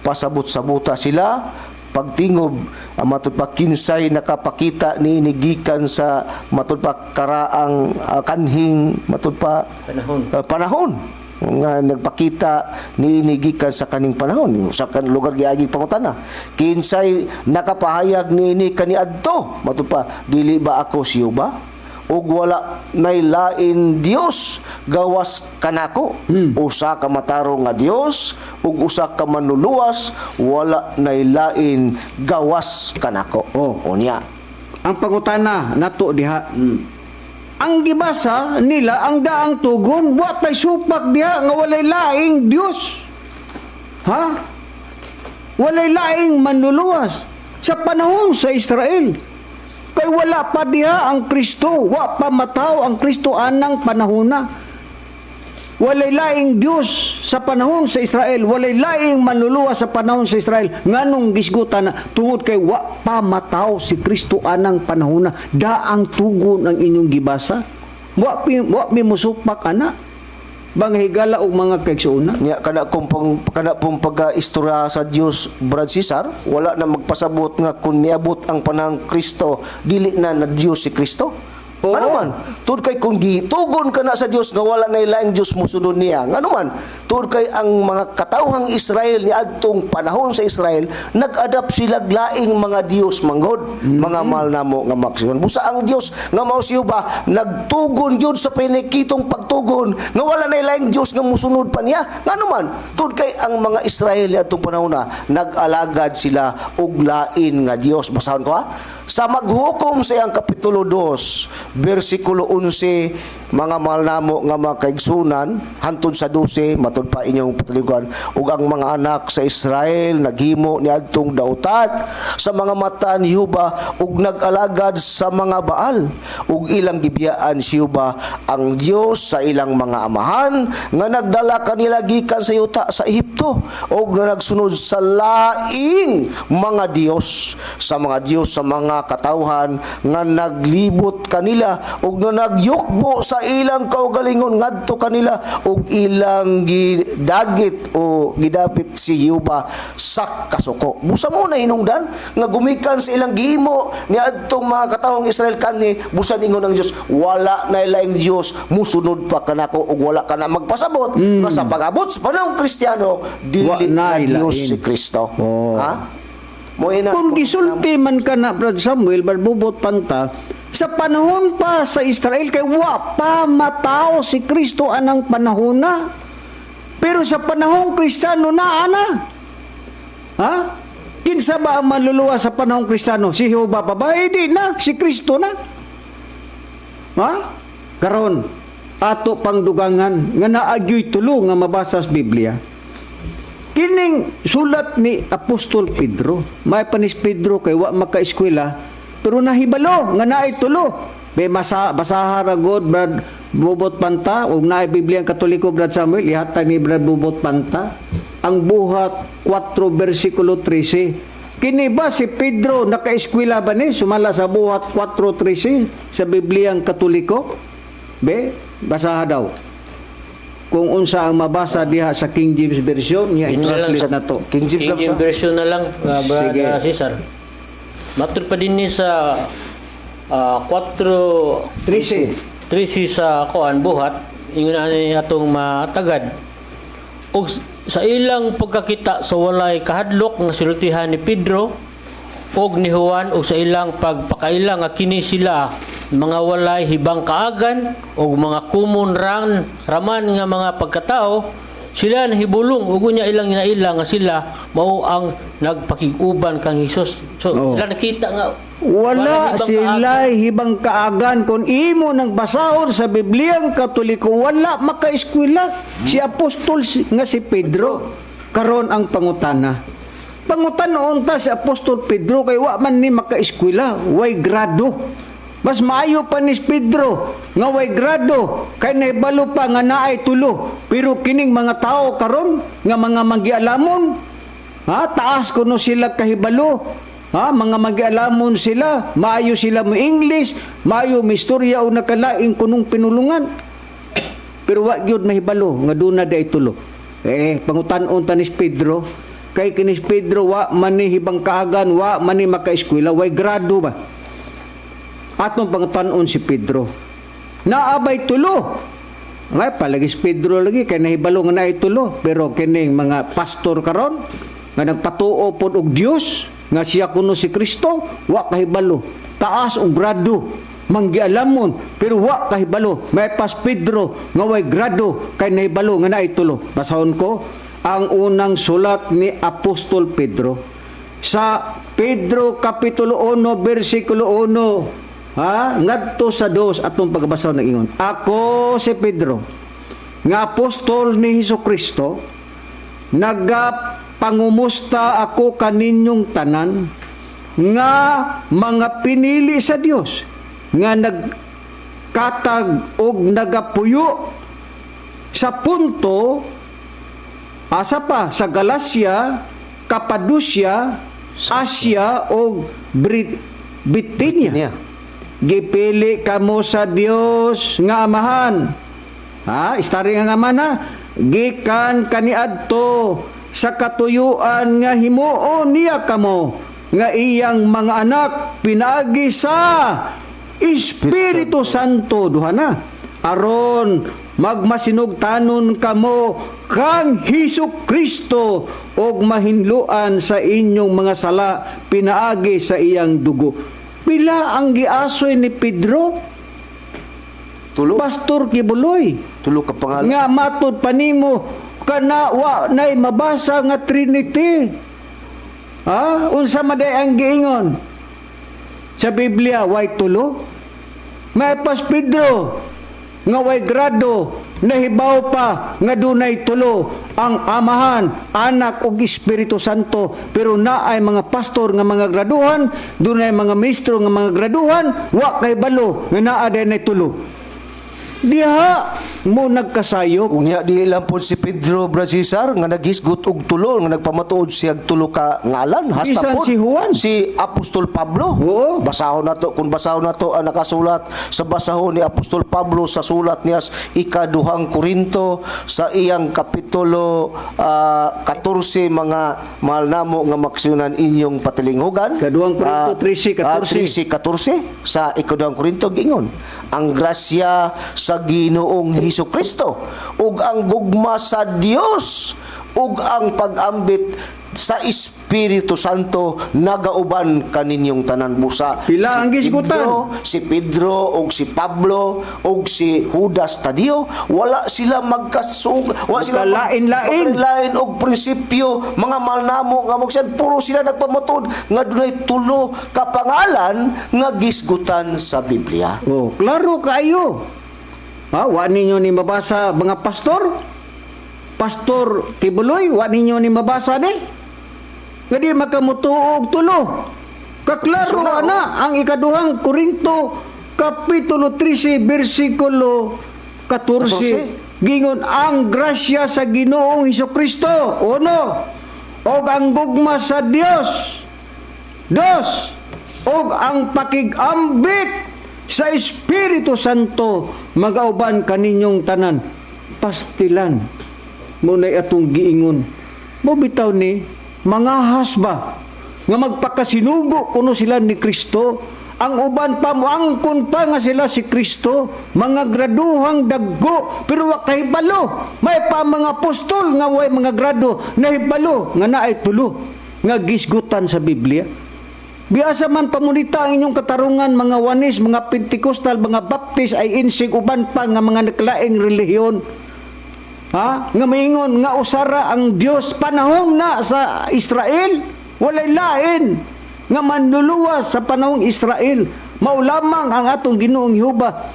Pasabot-sabuta sila pagtingob ang matud pa kinsay nakapakita ni gikan sa matud pa karaang kanhing matud pa Panahon. Panahon nga nagpakita ni gikan sa kaning panahon sa kan lugar giagi pangutana, kinsay nakapahayag niini kaniadto, matud pa dili ba ako si Jehova, ug wala nay lain Dios gawas kanako, usa ka matarong nga Dios ug usa ka manluluwas, wala nay lain gawas kanako. Oh. Unya. Ang pangutana nato diha. Ang gibasa nila ang daang tugon, wa tay supak diha nga walay laing Dios. Ha? Walay laing manluluwas sa panahon sa Israel. Kay wala pa diha ang Kristo, wa pa mataw ang Kristo anang panahona. Walay laing Dios sa panahon sa Israel, walay laing manluluwas sa panahon sa Israel. Nganong gisgutan na tungod kay wa pa mataw si Kristo anang panahona, daang tugon ang inyong gibasa. Wa mi musupak ana. Bang higala og mga kaigsuonan. Nya kana kung pang, kana pong pagka-istorya sa Dios, Brad Cesar, wala na magpasabot nga kung miabot ang panahon Kristo dili na na Dios si Kristo. Oo. Ano man, tuod kay kung gitugon ka na sa Dios nga wala na laing Dios mosunod niya. Ngano man, tuod kay ang mga katawhang Israel ni adtong panahon sa Israel, nag-adapt sila laing mga Dios manggod, mga mahal namo nga maksiyon. Busa ang Dios nga mao si Jehova nagtugon gyud sa pinikitong pagtugon nga wala na laing Dios nga mosunod pa niya. Ngano man, tuod kay ang mga Israel ni adtong panahon na nag-alagad sila og lain nga Dios. Basahon ko ha. Sa Maghukom sa iyang kapitulo 2, bersikulo 11, mga mahal namo nga mga kaigsunan, hantod sa 12, matud pa inyong pataliguan, ug ang mga anak sa Israel naghimo ni adtong dautan sa mga mata ni Jehova ug nag-alagad sa mga Baal, ug ilang gibiyaan si Jehova ang Dios sa ilang mga amahan nga nagdala kanila gikan sa yuta sa Ehipto, ug na nagsunod sa laing mga dios, sa mga dios sa mga katawhan nga naglibot kanila ug na nagyukbo sa ilang kaugalingon ngadto kanila, ug ilang gidagit o gidapit si Jehova sa kasuko. Busa mo na hinungdan nga gumikan sa ilang gihimo ni adtong mga katawhang Israel kanhi, busan ingon ang Dios wala na laing Dios musunod pa kanako ug wala ka na magpasabot nga sa pag-abot sa panahong Kristiyano Wa dili na na Dios lain. si Kristo. Oh. Ha? Mo ina Kung gisulti man ka na, Brad Samuel, barbubot panta, sa panahon pa sa Israel, kay wa pa matao si Kristo anang panahon na. Pero sa panahong Kristiyano na, ana. Ha? Kinsa ba ang manluluwas sa panahong Kristiyano? Si Jehova pa ba? Hindi na, si Kristo na. Ha? Karon, ato pang dugangan nga naagyoy tulo nga mabasa sa Biblia. Kining sulat ni Apostol Pedro. May panis Pedro kay wa makaeskwela pero nahibalo nga naay tulo. Be masa basaha ra god, Brad Bubot Panta, ug naay Biblia ang Katoliko, Brad Samuel, ihatag ni Brad Bubot Panta ang Buhat 4 bersikulo 13. Kini ba si Pedro nakaeskwela ba ni sumala sa Buhat 4:13 sa Biblia ang Katoliko? Be basaha daw kung unsa ang mabasa diha sa King James Version niya Yun na lang i-translate sa na to. King James King lang James sa version na lang, Brad Sige. Cesar. Matud pa din ni sa 4 13. 13 sa kuan Buhat, ingon ani atong matagad. Ug sa ilang pagkakita sa walay kahadlok nga sultihan ni Pedro og ni Juan ug sa ilang pagpakaila nga kini sila mga walay hibang kaagan og mga kumon ran raman nga mga pagkatao, sila nahibulong ug unya ilang ginaila nga sila mao ang nagpakig-uban kang Hesus. So Oo. ila nakita nga Wala walay hibang sila kaagan. hibang kaagan kung imo nang basahon sa Bibliang Katoliko, wala makaeskwela si apostol nga si Pedro. Karon ang pangutana. Pangutan-on ta si Apostol Pedro kay wa man ni makaeskwela, way grado. Mas maayo pa ni Pedro nga way grado kay nahibalo pa nga naay tulo. Pero kining mga tao karon nga mga magialamon, ha, taas kuno sila kahibalo. Ha, mga magialamon sila, maayo sila mo English, maayo mo istorya o nakalain kunong pinulungan. Pero wa gyud mahibalo nga duna day tulo. Eh, pangutan-on ta ni Pedro, kay kinis Pedro wa man ni hibang kaagan, wa man ni makaeskwela, way grado ba. Atong pangutan-on si Pedro. Naabay tulo. Nga palagi si Pedro lagi kay nahibalo nga naay tulo, pero kining mga pastor karon nga nagpatuo pod og Dios nga siya kuno si Kristo, wa kahibalo. Taas og grado, manggialamon, pero wa kahibalo. May pas Pedro nga way grado kay nahibalo nga naay tulo. Basahon ko ang unang sulat ni Apostol Pedro sa Pedro Kapitulo 1 versikulo 1, ha, ngadto sa 2, atong pagbasa ng ingon. "Ako si Pedro nga apostol ni Hesus Kristo, nagapangumusta ako kaninyong tanan nga mga pinili sa Dios nga nagkatag og nagapuyo sa Punto, asa pa, sa Galacia, Capadocia, Asia ug Bitinia. Bitinia. Gipili kamo sa Dios nga Amahan." Ha, istari nga Amahan ha. "Gikan kaniadto sa katuyuan nga himuon niya kamo nga iyang mga anak pinaagi sa Espiritu Santo." Duha na. "Aron magmasinugtanon kamo kang Hesus Kristo ug mahinluan sa inyong mga sala pinaagi sa iyang dugo." Pila ang giasoy ni Pedro? Tulo. Pastor Kibuloy. Tulo ka pangalan. Nga matud pa nimo kana wa nay mabasa nga Trinity. Ha? Unsa man day ang giingon? Sa Biblia, way tulo. May pas Pedro nga way grado, nahibaw pa nga dunay tulo, ang Amahan, Anak ug Espiritu Santo. Pero naay mga pastor nga mga graduhan, dunay mga mistro nga mga graduhan, wa kay balo nga naa day tulo. Diha mo nagkasayop. Unya di lang po si Pedro, Brad Cesar, nga naghisgot og tulo, nga nagpamatuod siya og tulo ka ngalan hasta Bisan pod si Juan. Si Apostol Pablo. Basahon nato, kung basahon nato ang nakasulat sa basahon ni Apostol Pablo sa sulat niya sa Ikaduhang Korinto sa iyang kapitulo 14, mga mahal namo nga maksyonan, inyong patilinghugan. Ikaduhang Korinto, 13, 14. 13, 14 sa Ikaduhang Korinto, gingon, "Ang grasya sa Ginoong Hesus Kristo ug ang gugma sa Dios ug ang pag-ambit sa Espiritu Santo nagauban kaninyong tanan." Busa Pila ang gisgutan? Pedro, si Pedro ug si Pablo ug si Judas Tadeo, wala sila magkasug, wala sila Magkalain-lain. Magkalain og prinsipyo, mga mahal namo nga magsiyan. Puro sila nagpamatuod nga dunay tulo ka pangalan nga gisgutan sa Biblia. Oh, klaro kaayo. Ha, wa ninyo ni mabasa, mga pastor? Pastor Kibuloy, wa ninyo ni mabasa ni? Nga di makamutuo og tulo. Kaklaro Suna, ana ang Ikaduhang Korinto kapitulo 13 bersikulo 14. Gingon, "Ang grasya sa Ginoong Kristo, uno, og ang gugma sa Dios, dos, og ang pakigambit sa Espiritu Santo magauban kaninyong tanan." Pastilan mo na atong giingon. Mo bitaw ni mga hasba nga magpakasinugo kuno sila ni Kristo. Ang uban pa moangkon pa nga sila si Kristo, mga graduhang daggo, pero wa kahibalo. May pa mga apostol nga way mga grado, nahibalo nga naay tulo nga gisgutan sa Biblia. Biasa man pamunita ang inyong katarungan, mga Oneness, mga Pentecostal, mga Baptist, ay insig uban pa nga mga naklaing relihiyon. Ha? Nga maingon nga usara ang Dios panahon na sa Israel, walay lain nga manluluwas sa panahong Israel. Mao lamang ang atong Ginoong Jehova.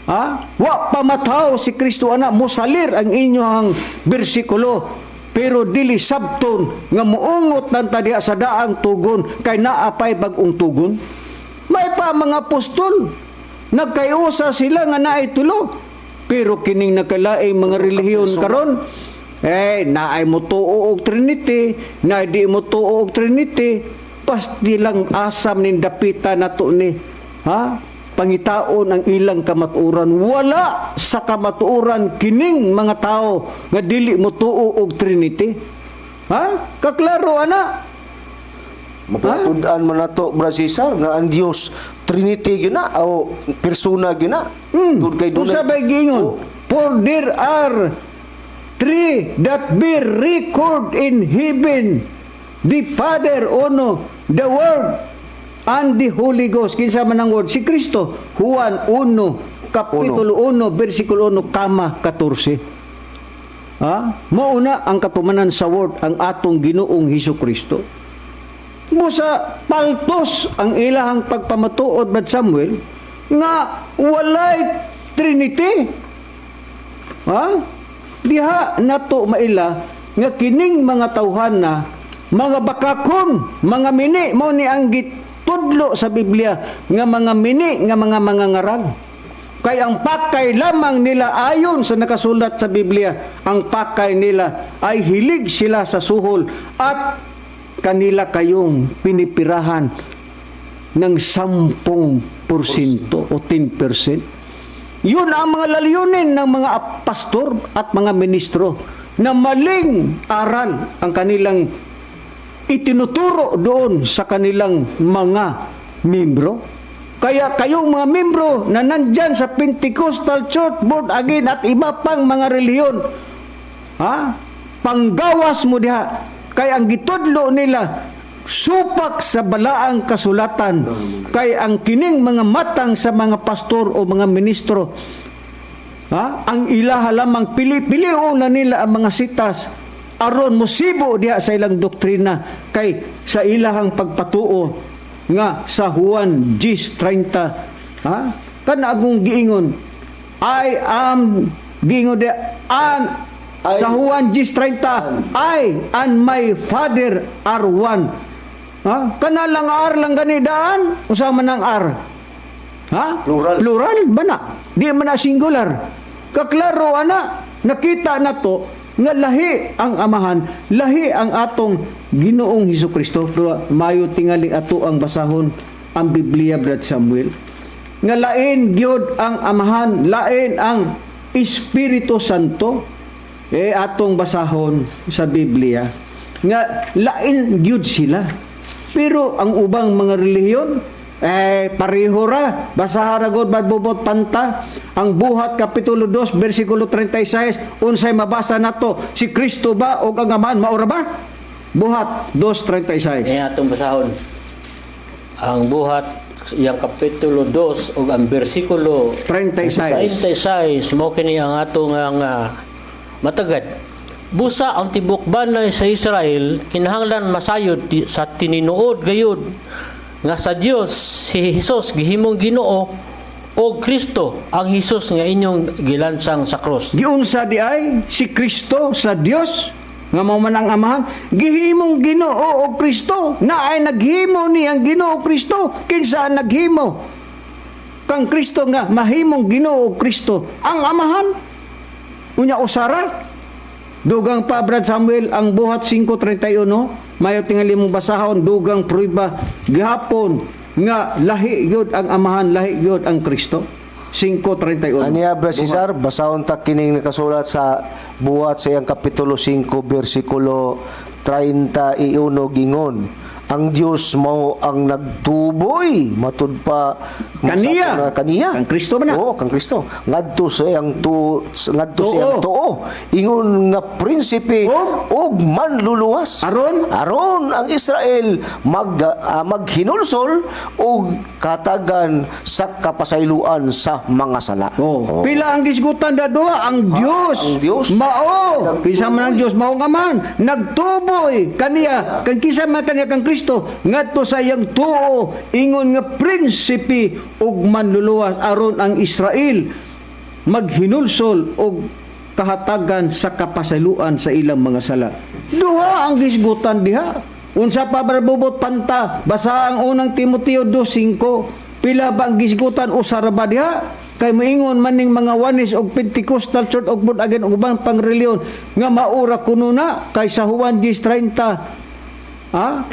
Ha? Wa pa mataw si Kristo ana, musalir ang inyong bersikulo. Pero dili sabton nga muungot lang ta diha sa daang tugon kay naa pay bag-ong tugon. May pa mga apostol, nagkayusa sila nga naay tulo. Pero kining nakalaing mga relihiyon karon, eh, naay mo tuo og Trinity, naay di mo tuo og Trinity, pasti lang asam ning dapita nato ni. Ha? Pangitaon ang ilang kamatuoran. Wala sa kamatuoran kining mga tao nga dili mo tuo og Trinity. Ha? Kaklaro ana. Mapatud-an man nato, Brad Cesar, nga ang Dios Trinity gyud na o persona gyud na. Tungod kay Kung dunay sabay giingon, "For there are three that bear record in heaven, the Father, uno, the Word, and the Holy Ghost." Kinsa man ang Word? Si Kristo. Juan 1, Kapitulo 1, versikulo 1, kama 14. Ha? Mao na ang katumanan sa Word, ang atong Ginoong Hesus Kristo. Busa paltos ang ilahang pagpamatuod, Brad Samuel, nga walay Trinity. Ha? Diha nato maila nga kining mga tawhan na mga bakakon, mga mini, mao ni ang gitudlo sa Biblia nga mga mini nga mga mangangaral. Kay ang pakay lamang nila ayon sa nakasulat sa Biblia, ang pakay nila ay hilig sila sa suhol at kanila kayong pinipirahan ng 10% o 10%. Yun ang mga lalayunin ng mga pastor at mga ministro na maling aral ang kanilang itinuturo doon sa kanilang mga membro. Kaya kayong mga membro na nandyan sa Pentecostal Church, Born Again at iba pang mga relihiyon, ha? Panggawas mo diha. Kay ang gitudlo nila supak sa balaang kasulatan. Kay ang kining mga matang sa mga pastor o mga ministro, ha? Ang ilaha lamang pili-pilion na nila ang mga sitas aron musibo diha sa ilang doktrina, kay sa ilahang pagpatuo nga sa Juan 10:30, ha, kana agong giingon, "I am," giingon diha an sa Juan 10:30, "I and my Father are one." Ha, kana lang "are" lang gani daan, usa man ang "are"? Ha? Plural. Plural ba na? Di man na singular. Kaklaro ana, nakita na to nga lahi ang Amahan, lahi ang atong Ginoong Hesus Kristo. Pero mayo tingali ato ang basahon ang Biblia, Brad Samuel. Nga lain gyud ang Amahan, lain ang Espiritu Santo. Eh, atong basahon sa Biblia nga lain gyud sila. Pero ang ubang mga relihiyon eh pareho ra. Basaha ra gud, bubot panta. Ang Buhat kapitulo 2 bersikulo 36, unsay mabasa nato? Si Kristo ba o ang Amahan mao ra ba? Buhat 2:36. Eh, atong basahon. Ang Buhat iyang kapitulo 2 ug ang bersikulo 36. 36, mao kini ang atong ang matagad. Busa ang tibok banay sa Israel kinahanglan masayod sa tininuod gayud nga sa Dios si Hesus gihimong Ginoo o Kristo, ang Hesus nga inyong gilansang sa krus. Giunsa di ay si Kristo sa Dios nga mao man ang Amahan gihimong Ginoo o Kristo, na ay naghimo ni ang Ginoo Kristo? Kinsa ang naghimo kang Kristo nga mahimong Ginoo o Kristo? Ang Amahan. Unya usara? Dugang pa, Brad Samuel, ang Buhat 5:31, mayo tingali mong basahon, dugang prueba gihapon nga lahi gyud ang Amahan, lahi gyud ang Kristo. 5:31. Aniya, Brad Cesar, basahon ta kining nakasulat sa Buhat sa iyang kapitulo 5 bersikulo 31, gingon: "Ang Dios mao ang nagtuboy," matud pa Kaniya. na kaniya. Kang Kristo man na. Oo, kang Kristo. Ngadto sa iyang Tuo. Tuo ingon nga prinsipe Og? Og manluluwas. Aron? Aron ang Israel maghinulsol og katagan sa kapasayloan sa mga sala. Oh. Pila ang gisgutan da duha? Ang Dios. Ang Dios. Mao. Kinsa man ang Dios, mao nga man. Nagtuboy kaniya, kang kinsa man kaniya, kang Kristo, ngadto sa iyang tuo ingon nga prinsipe ug manluluwas aron ang Israel maghinulsol og kahatagan sa kapasayloan sa ilang mga sala. Duha ang gisgutan diha. Unsa pa, Brad Bubot Panta? Basa ang Unang Timoteo 2:5. Pila ba ang gisgutan? Usa ra ba diha? Kay moingon maning mga Oneness og Pentecostal Church og Born Again og uban pang reliyon nga maura kuno na kay sa Juan 10:30, ha?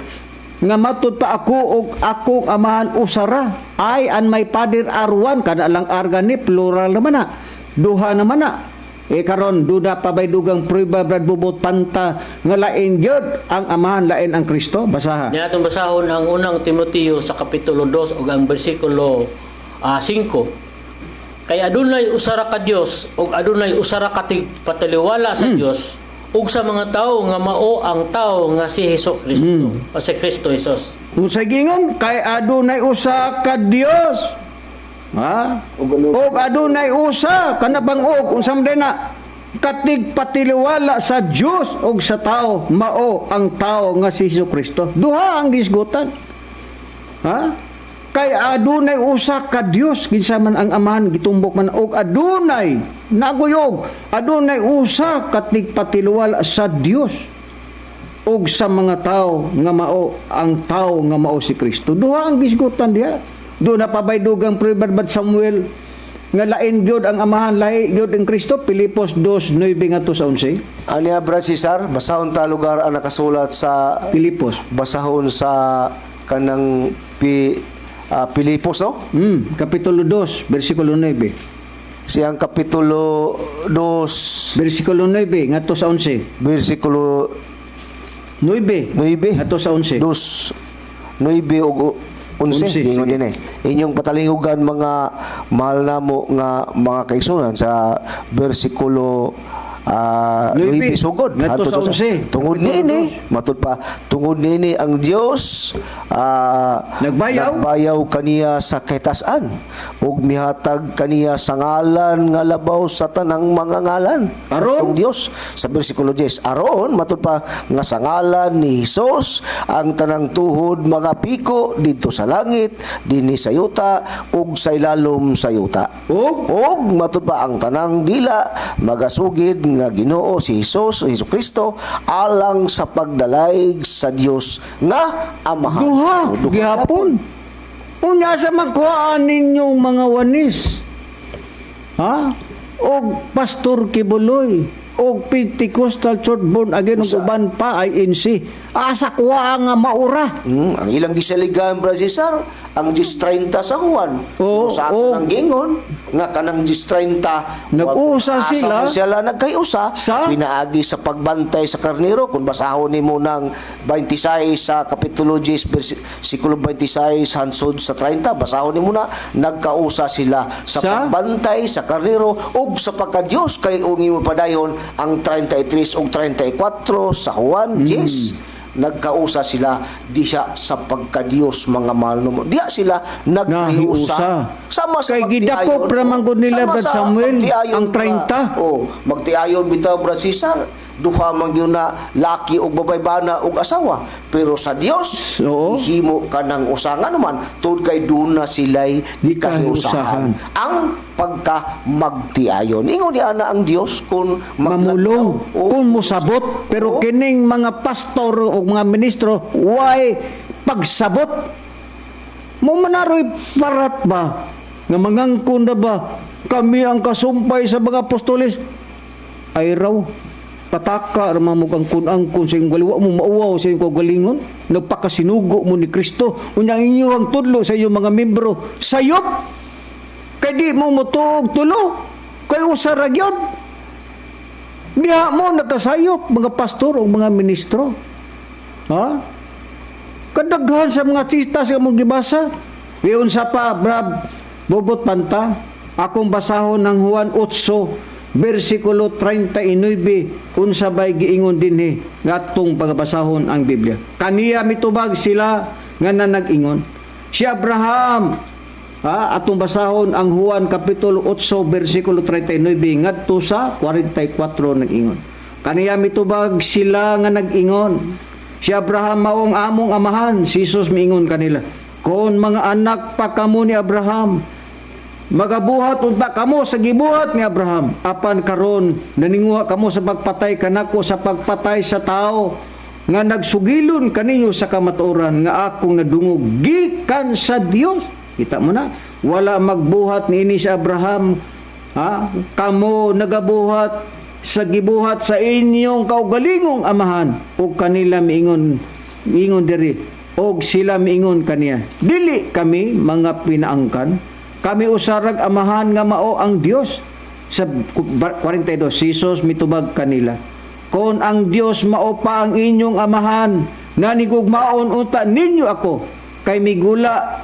Nga matud pa, "Ako og akong Amahan usara." "I and my Father are one." Kana lang "are" gani, plural naman na. Duha naman na. Eh karon, duna pa bay dugang prueba, Brad Bubot Panta, nga lain gyud ang Amahan, lain ang Kristo? Basaha. Niya atong basahon ang Unang Timoteo sa kapitulo 2 ug ang bersikulo 5. "Kay adunay usara ka Dios ug adunay usara ka tigpataliwala sa Dios ug sa mga tawo nga mao ang tawo nga si Hesus Kristo o si Kristo Jesus." Unsay gingon? Kay adunay usa ka Dios. Ha? Og adunay usa kana bang og unsa man na katigpatiliwala sa Dios og sa tao, mao ang tao nga si Hesus Kristo. Duha ang gisgutan. Ha? Kay adunay usa ka Dios, kinsa man ang Amahan, gitumbok man, og adunay naguyog, adunay usa ka tigpatiliwala sa Dios og sa mga tao nga mao ang tao nga mao si Kristo. Duha ang gisgutan diha. Duna pa bay dugang prueba, Brad Samuel, nga lain gyud ang Amahan, lahi gyud ang Kristo? Pilipos 2:9 ngadto sa 11. Aniya, Brad Cesar, basahon ta lugar ang nakasulat sa Pilipos. Basahon sa kanang Pilipos, no? Kapitulo 2, versikulo 9. Siyang kapitulo 2 Versikulo 9 ngadto sa 11. Bersikulo 9 9 ngadto sa 11. 2, 9 ug 11. 11. Ingon Sige. din eh. "Inyong patalihugan, mga mahal namo nga mga kaigsuonan," sa bersikulo 9 9 sugod ngadto hangtod sa 11. "Tungod niini," matud pa, "tungod niini ang Dios Nagbayaw? nagbayaw kaniya sa kahitasan ug mihatag kaniya sa ngalan nga labaw sa tanang mga ngalan." Aron? Atong Dios sa bersikulo 10, "Aron," matud pa, "nga sa ngalan ni Hesus ang tanang tuhod mangapiko didto sa langit, dinhi sa yuta ug sa ilalom sa yuta." Og "Ug," matud pa, "ang tanang dila magasugid nga Ginoo si Hesus, Hesukristo, alang sa pagdalayg sa Dios nga Amahan." Duha, Duha. Gihapon. Unya sa magkuhaan ninyong mga Oneness? Ha? Og Pastor Quiboloy, og Pentecostal Church Born Again ug uban pa INC. Asa kuha nga maura? Ang ilang gisaligan, Brad Cesar, ang 10:30 sa Juan. Oo, Pero sa ato oo. nang gingon nga kanang 10:30 Nag-usa asa sila. man sila nagkayusa Sa? Pinaagi sa pagbantay sa karnero. Kung basahon nimo ng 26 sa kapitulo 10, versikulo 26 hansod sa 30, basahon nimo na nagkausa sila sa Sa? pagbantay sa karnero ug sa pagka-Dios, kay ung imo padayon ang 33 ug 34 sa Juan 10, nagkausa sila diha sa pagka-Dios, mga mahal mo. Diha sila nagkahiusa. Nahiusa. Sama sa Kay gidakop pagtiayon. ra man gud nila, Sama Brad sa Samuel, pagtiayon ang 30. Oh, magtiayon bitaw, Brad Cesar. Duha man gyud na laki ug babay, bana ug asawa. Pero sa Dios, himo ka ng usa nga naman tungod kay duna sila'y Gikahiusahan. kahiusahan. Ang pagka magtiayon. Ingon ni ana ang Dios kung Mamulong Oo. kung musabot, pero kining mga pastor o mga ministro way pagsabot mo, manaroy parat ba nga mangangkon na ba, "Kami ang kasumpay sa mga apostoles," ay raw pataka ra man mo kang kun-angkon sa iyong galiwa mo, mauwaw sa iyong kaugalingon, nagpakasinugo mo ni Kristo. Unya ang inyong tudlo sa iyong mga membro sayop kay di mo motuog tulo, kay usa ra gyud. Diha mo nakasayop mga pastor o mga ministro. Ha? Kadaghan sa mga sitas nga mong gibasa. Iyon sa pa, Brad Bobot Panta, akong basahon ng Juan 8, versikulo 39, unsa bay giingon dinhi ngatong pagabasahon ang Biblia. "Kaniya mitubag sila nga nanag-ingon, 'Si Abraham.'" Ha, atong basahon ang Juan kapitulo 8 versikulo 39 ngadto sa 44, nag-ingon. "Kaniya mitubag sila nga nag-ingon, 'Si Abraham mao ang among amahan.' Si Jesus miingon kanila, 'Kon mga anak pa kamo ni Abraham, Magabuhat unta kamo sa gibuhat ni Abraham. Apan karon naninguha kamo sa pagpatay kanako, sa pagpatay sa tao nga nagsugilon kaninyo sa kamatuoran nga akong nadungog gikan sa Dios. Kita mo na, wala magbuhat niini si Abraham. Ha? Kamo nagabuhat sa gibuhat sa inyong kaugalingong amahan. Ug kanila miingon, ingon diri, og sila miingon kaniya, "Dili kami mga pinaangkan, kami usarag amahan nga mao ang Dios." Sa 42, si Jesus mitubag kanila, "Kon ang Dios mao pa ang inyong amahan, nanigugmaon unta ninyo ako, kay migula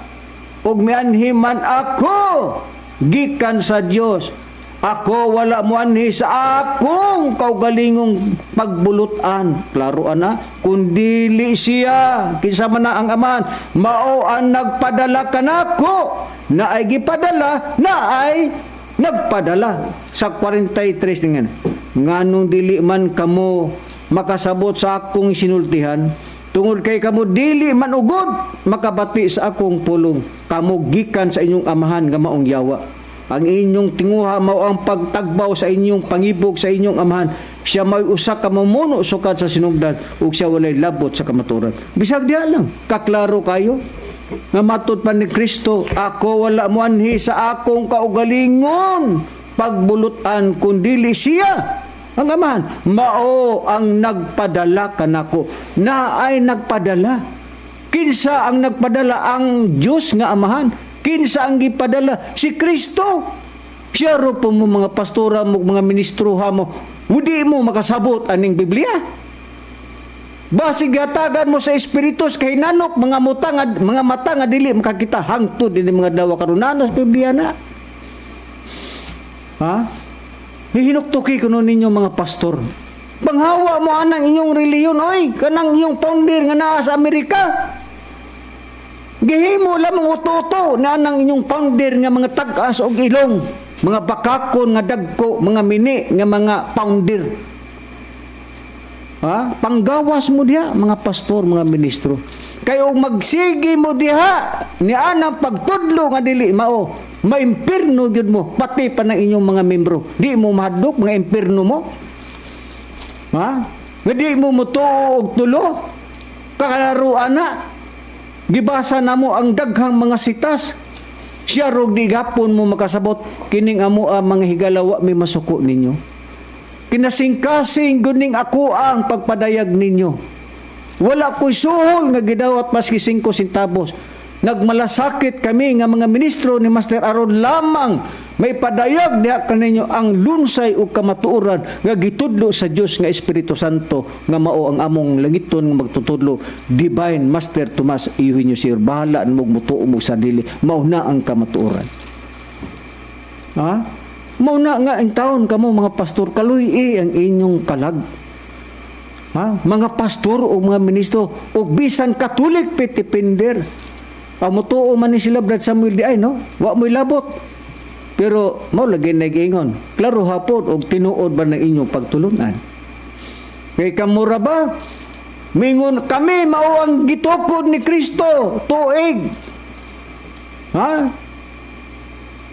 ug mianhi man ako gikan sa Dios. Ako wala moanhi sa akong kaugalingong pagbulutan." Klaro ana, kundili siya, kinsa man na ang amahan, mao ang nagpadala kanako, na ay gipadala, na ay nagpadala. Sa 43 ningan, "Nganong dili man kamo makasabot sa akong sinultihan? Tungod kay kamo dili man ugod makabati sa akong pulong. Kamo gikan sa inyong amahan nga maong yawa. Ang inyong tinguha mao ang pagtagbaw sa inyong pangibog sa inyong amahan. Siya may usa ka mamuno sukad sa sinugdan ug siya walay labot sa kamatuoran." Bisag diha lang, kaklaro kayo nga matud pa ni Kristo, "Ako wala moanhi sa akong kaugalingon pagbulutan, kundili siya ang amahan mao ang nagpadala kanako." Na ay nagpadala. Kinsa ang nagpadala? Ang Dios nga Amahan. Kinsa ang gipadala? Si Kristo. Siya ro po mo mga pastora mo, mga ministro ha mo, hindi mo makasabot aning Biblia. Basig gatagan mo sa espiritus kay nanok mga muta nga, mga mata nga dili makakita hangtod dinhi mga dawa karon na sa Biblia na. Ha? Hihinuktuki kuno ninyo mga pastor. Panghawa mo anang inyong reliyon oy, kanang inyong founder nga naa sa Amerika. Gihimo lamang uto-uto na anang inyong founder nga mga tag-as og ilong, mga bakakon nga dagko, mga mini nga mga founder. Ha? Panggawas mo diha mga pastor, mga ministro. Kay og magsige mo diha ni anang pagtudlo nga dili mao, maimpirno gyud mo pati pa ng inyong mga membro. Di mo mahadlok mga impirno mo. Ha? Nga di mo mutuo og tulo. Kakalaruan na. Gibasa namo ang daghang mga sitas. Siya rog di gapon mo makasabot kining amo ang mga higalawa may masuko ninyo. Kinasingkasing guning ako ang pagpadayag ninyo. Wala ko'y suhol nga gidawat maski 5 centavos. Nagmalasakit kami nga mga ministro ni Master Aaron lamang may padayag diha kaninyo ang lunsay ug kamatuoran nga gitudlo sa Dios nga Espiritu Santo nga mao ang among langiton nga magtutudlo, Divine Master Tomas Eugenio Sir. Bahala mo mutuo mo sa dili, mao na ang kamatuoran. Ha? Mao na nga ang taon kamo mga pastor, kaluy ang inyong kalag. Ha? Mga pastor o mga ministro o bisan Katolik petipinder. Mutuo man ni sila Brad Samuel di ay no, wa mo'y labot. Pero mao lagi nag-ingon. Klaro hapon og tinuod ba ng inyong pagtulunan? Kay kamura ba? Mingon kami mao ang gitukod ni Kristo tuig. Ha?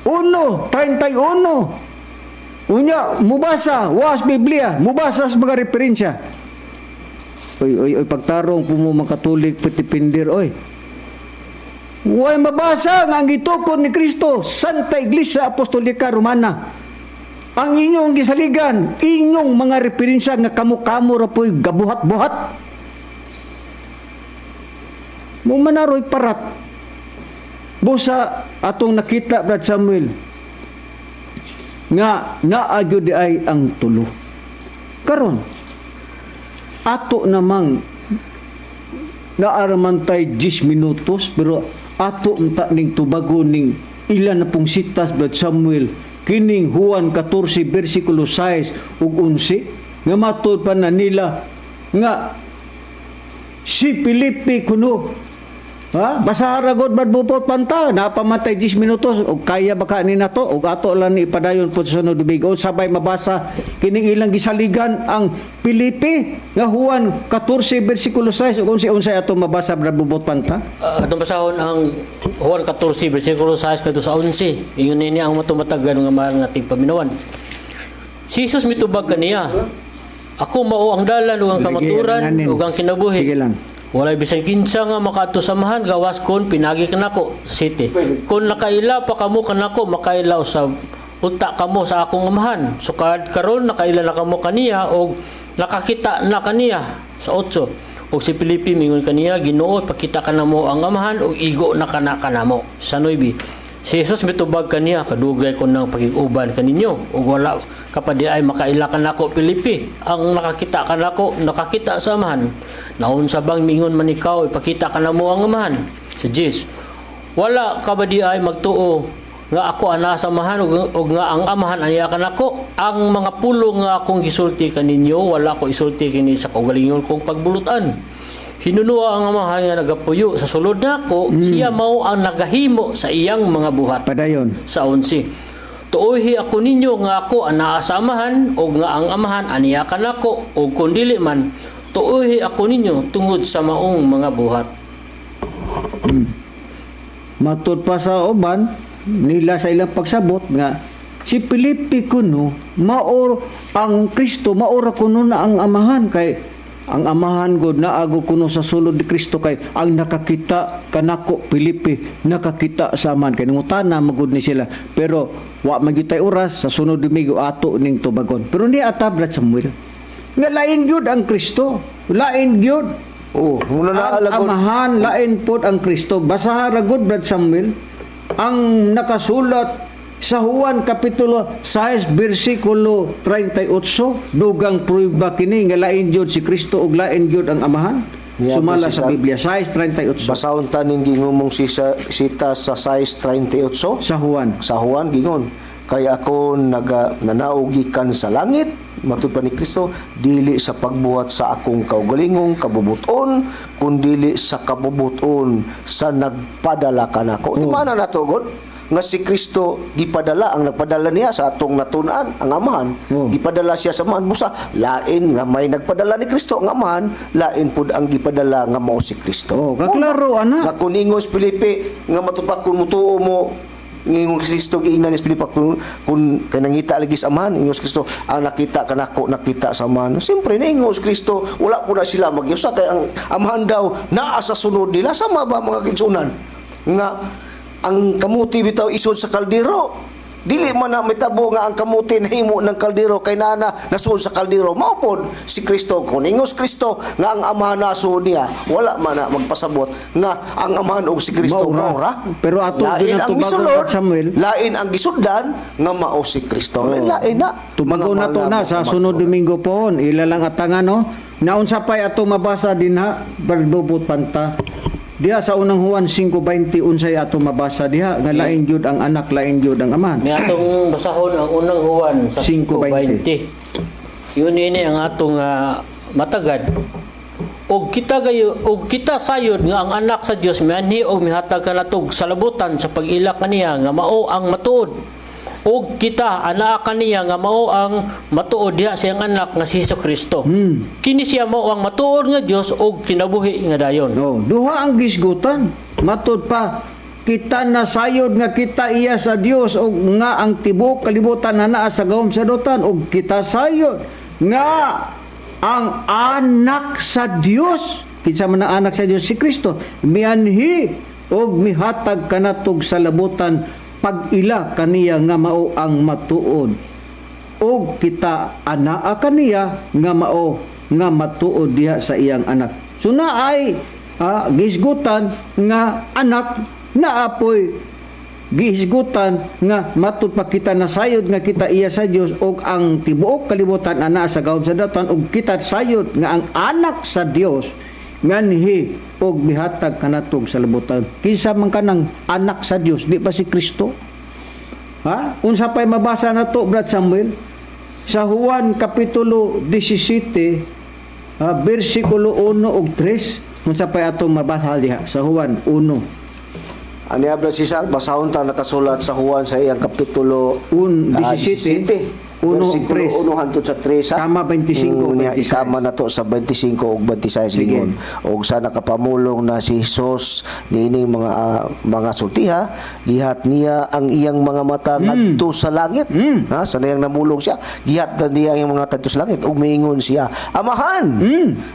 1:31. Unya, mubasa, was Biblia, mubasa sa mga referensya. Oy, oy, oy, pagtarong po mo mga Katolik, petipinder, oy. Way mabasa nga ang gitukod ni Kristo, Santa Iglesia Apostolika Romana. Ang inyong gisaligan, inyong mga referensya nga kamo-kamo ra po'y gabuhat-buhat. Mo manaroy parat. Busa atong nakita, Brad Samuel, nga naa gyud di ay ang tulo. Karon ato namang naaraman tay 10 minutos, pero ato unta ning tubagon ning ilan na pong sitas, Brad Samuel, kining Juan 14 versikulo 6 ug 11 nga matud pa na nila nga si Felipe kuno. Ha? Basa ra gud, Brad Bupot Panta, napamatay 10 minutos og kaya ba ka ni nato og ato lang ni ipadayon po sa sunod Domingo sabay mabasa kining ilang gisaligan ang Pilipi nga Juan 14 bersikulo 6 ug unsay ato mabasa, Brad Bupot Panta? Atong basahon ang Juan 14 bersikulo 6 kadto sa 11. Ingon nini ang matumatagan nga mahal nga tigpaminawan. Si Jesus mitubag kaniya. "Ako mao ang dalan ug ang Lagi, kamaturan alanganin. ug ang kinabuhi. Sige lang. Walay bisan kinsa nga makaadto sa Amahan gawas kon pinagi kanako." Sa 7. "Kon nakaila pa kamo kanako, makaila usab unta kamo sa akong Amahan. Sukad karon nakaila na kamo kaniya og nakakita na kaniya." Sa 8. Ug si Felipe mingon kaniya, "Ginoo, pakita kanamo ang Amahan ug igo na kana kanamo." Sa 9. Si Jesus mitubag kaniya, "Kadugay ko nang pakig-uban kaninyo ug wala ka pa diay makaila kanako, Felipe? Ang nakakita kanako, nakakita sa Amahan. Naunsa bang mingon man ikaw, ipakita kanamo ang Amahan?" Sa 10. "Wala ka ba diay magtuo nga ako ana sa Amahan ug nga ang Amahan aniya kanako? Ang mga pulong nga akong gisulti kaninyo, wala ko isulti kini sa kaugalingon kong pagbulutan. Hinunua ang Amahan nga nagapuyo sa sulod nako, siya mao ang nagahimo sa iyang mga buhat." Padayon. Sa 11. "Tuohi ako ninyo nga ako anaa sa Amahan ug nga ang Amahan aniya kanako, ug kun dili man, tuohi ako ninyo tungod sa maong mga buhat." Matud pa sa uban nila sa ilang pagsabot nga si Felipe kuno maor ang Kristo, maora kuno na ang Amahan, kay ang Amahan god naago kuno sa sulod ni Kristo, kay ang nakakita kanako, Felipe, nakakita sa Amahan, kay nangutana magud ni sila. Pero wa man gyud tay oras. Sa sunod Domingo ato ning tubagon. Pero ni ata, Brad Samuel, nga lain gyud ang Kristo, lain gyud Oh, muna na ang alagod. Amahan, lain pod ang Kristo. Basaha ra gud, Brad Samuel, ang nakasulat sa Juan kapitulo 6 bersikulo 38. Dugang prueba kini nga lain gyud si Kristo ug lain gyud ang Amahan. Yeah, Sumala precis. sa Biblia 6:38. Basahon ta ning gingumong sisa, sita sa 6:38. Sa Juan. Sa Juan gingon, "Kay ako naga nanaog gikan sa langit," matud pa ni Kristo, "dili sa pagbuhat sa akong kaugalingong kabubuton, kundili sa kabubuton sa nagpadala kanako." Oh. Mana na god nga si Kristo gipadala, ang nagpadala niya sa atong natun-an ang Amahan. Gipadala siya sa Amahan. Busa lain nga may nagpadala ni Kristo ang Amahan, lain pud ang gipadala nga mao si Kristo. Oh, kaklaro ana. Nga kung ingon si Felipe nga matupak kung mutuo mo, ingon Kristo, giingnan ni Felipe kung kay nangita lagi sa Amahan, ingon si Kristo, "Ang nakita kanako nakita sa Amahan." Siyempre niingon si Kristo, wala po na sila magyusa kay ang Amahan daw naa sa sunod nila. Sama ba, mga kaigsuonan, nga ang kamuti bitaw isod sa kaldero, dili man na mitabo nga ang kamuti nahimo ng kaldero kay naa na nasuod sa kaldero? Mao pod si Kristo, kung ingon si Kristo nga ang Amahan nasuod niya, wala man na magpasabot nga ang Amahan og si Kristo Maura. maura. Pero ato Lain din ang ang tubagon, misulod, Brad Samuel. lain ang gisundan nga mao si Kristo. Oh. Lain na. Tubagon Mga na to na mahal sa na sunod Domingo pohon. Ila lang atangan, no. Naunsa pay ato mabasa dinha, Brad Bubot Panta? Diha sa unang Juan 5:20, unsay ato mabasa diha nga lain jud ang anak, lain jud ang Amahan? May atong basahon ang unang Juan sa 5:20. 5:20. Yun ini ang atong matagad. "Og kita gayo og kita sayod nga ang anak sa Dios mianhi og mihatag kanatog sa labutan sa pag-ila kaniya nga mao ang matuod. Og kita anaa kaniya nga mao ang matuod diha sa iyang anak nga si Hesus Kristo. Kini siya mao ang matuod nga Dios og kinabuhi nga dayon." No, duha ang gisgutan. Matud pa kita nasayod nga kita iya sa Dios og nga ang tibuok kalibutan na naa sa gahom sa dutan, og kita sayod nga ang anak sa Dios, kinsa man ang anak sa Dios? Si Kristo, mianhi og mihatag kanatog sa labutan pag-ila kaniya nga mao ang matuod, og kita anaa kaniya nga mao nga matuod diha sa iyang anak. So naay gisgutan nga anak, naapoy gihisgutan nga matud pa kita nasayod nga kita iya sa Dios og ang tibuok kalibutan ana sa gahom sa datan, og kita sayod nga ang anak sa Dios nganhi og mihatag kanatog sa labutan. Kinsa man kanang anak sa Dios? Di ba si Kristo? Ha? Unsa pay mabasa nato, Brad Samuel? Sa Juan kapitulo 17, bersikulo 1 ug 3. Unsa pay atong mabasa diha sa Juan 1? Ani, Brad Cesar, basahon ta nakasulat sa Juan sa iyang kapitulo 17, 1 versikulo 3. 1 hangtod sa 3 sa Kama 25, Niya, 26. ikama na to sa 25 ug 26. Sige. Ingon og sa nakapamulong na si Jesus niining mga sultiha, gihat niya ang iyang mga mata ngadto sa langit. Ha, sa niyang namulong siya, gihat na niya ang iyang mga ngadto sa langit ug miingon siya, "Amahan,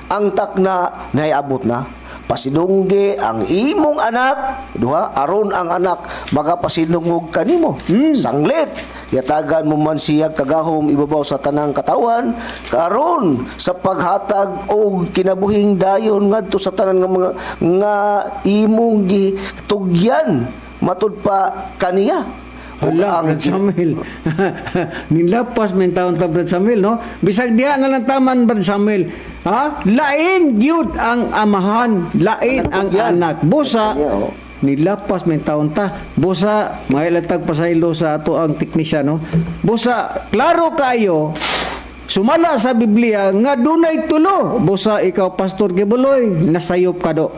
ang takna naiabot na. Pasidunggi ang imong anak duha aron ang anak magapasidungog kanimo. Sanglit yatagan mo man siya kagahom ibabaw sa tanang katawan karon sa paghatag og kinabuhing dayon ngadto sa tanan nga mga nga imong gitugyan matud pa kaniya." Ug Hala, ang Brad Samuel. Nilapas man taon ta, Brad Samuel, no? Bisag diha na lang taman, Brad Samuel. Ha? Lain gyud ang amahan, lain ang Yan. anak. Busa Kanya, oh. nilapas man taon ta. Busa mahilantag pasaylo sa ato ang teknisyan, no? Busa klaro kaayo sumala sa Biblia nga dunay tulo. Busa ikaw, Pastor Gibuloy, nasayop ka do.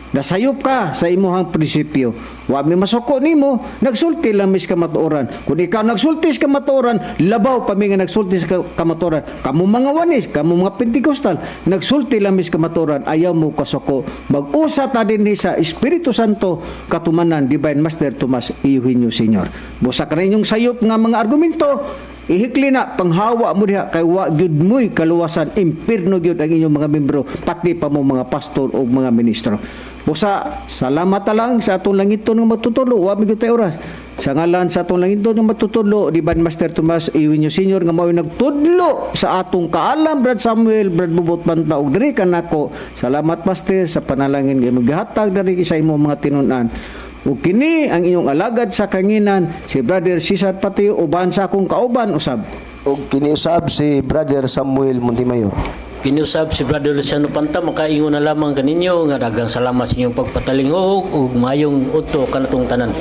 Nasayop ka sa imuhang prinsipyo. Wa mi masuko nimo, nagsulti lang mis kamatuoran. Kung ikaw nagsulti sa kamatuoran, labaw pa mi nga nagsulti sa kamatuoran. Kamo mga Oneness, kamo mga Pentecostal, nagsulti lang mis kamatuoran, ayaw mo kasuko. Mag-usa ta dinhi sa Espiritu Santo, katumanan Divine Master Tomas Eugenio Senior. Busa ka inyong sayop nga mga argumento, ihikli na panghawa mo diha kay wa gyud mo'y kaluwasan, impirno gyud ang inyong mga membro, pati pa mo mga pastor o mga ministro. Busa salamat ta lang sa atong langiton nga matutudlo, wa mi gyud tay oras. Sa ngalan sa atong langiton nga matutudlo, Divine Master Tomas Eugenio Senior, nga mao'y nagtudlo sa atong kaalam, Brad Samuel, Brad Bubot Banta ug diri kanako. Salamat, Master, sa panalangin nga maghatag diri sa imong mga tinun-an. Ug kini ang inyong alagad sa kanginan, si Brother Cesar Patio, uban sa akong kauban usab. Ug kiniusab si Brother Samuel Montemayor. Kiniusab si Brother Luciano Panta, makaingon na lamang kaninyo nga daghang salamat sa inyong pagpatalingog ug mayong udto kanatong tanan.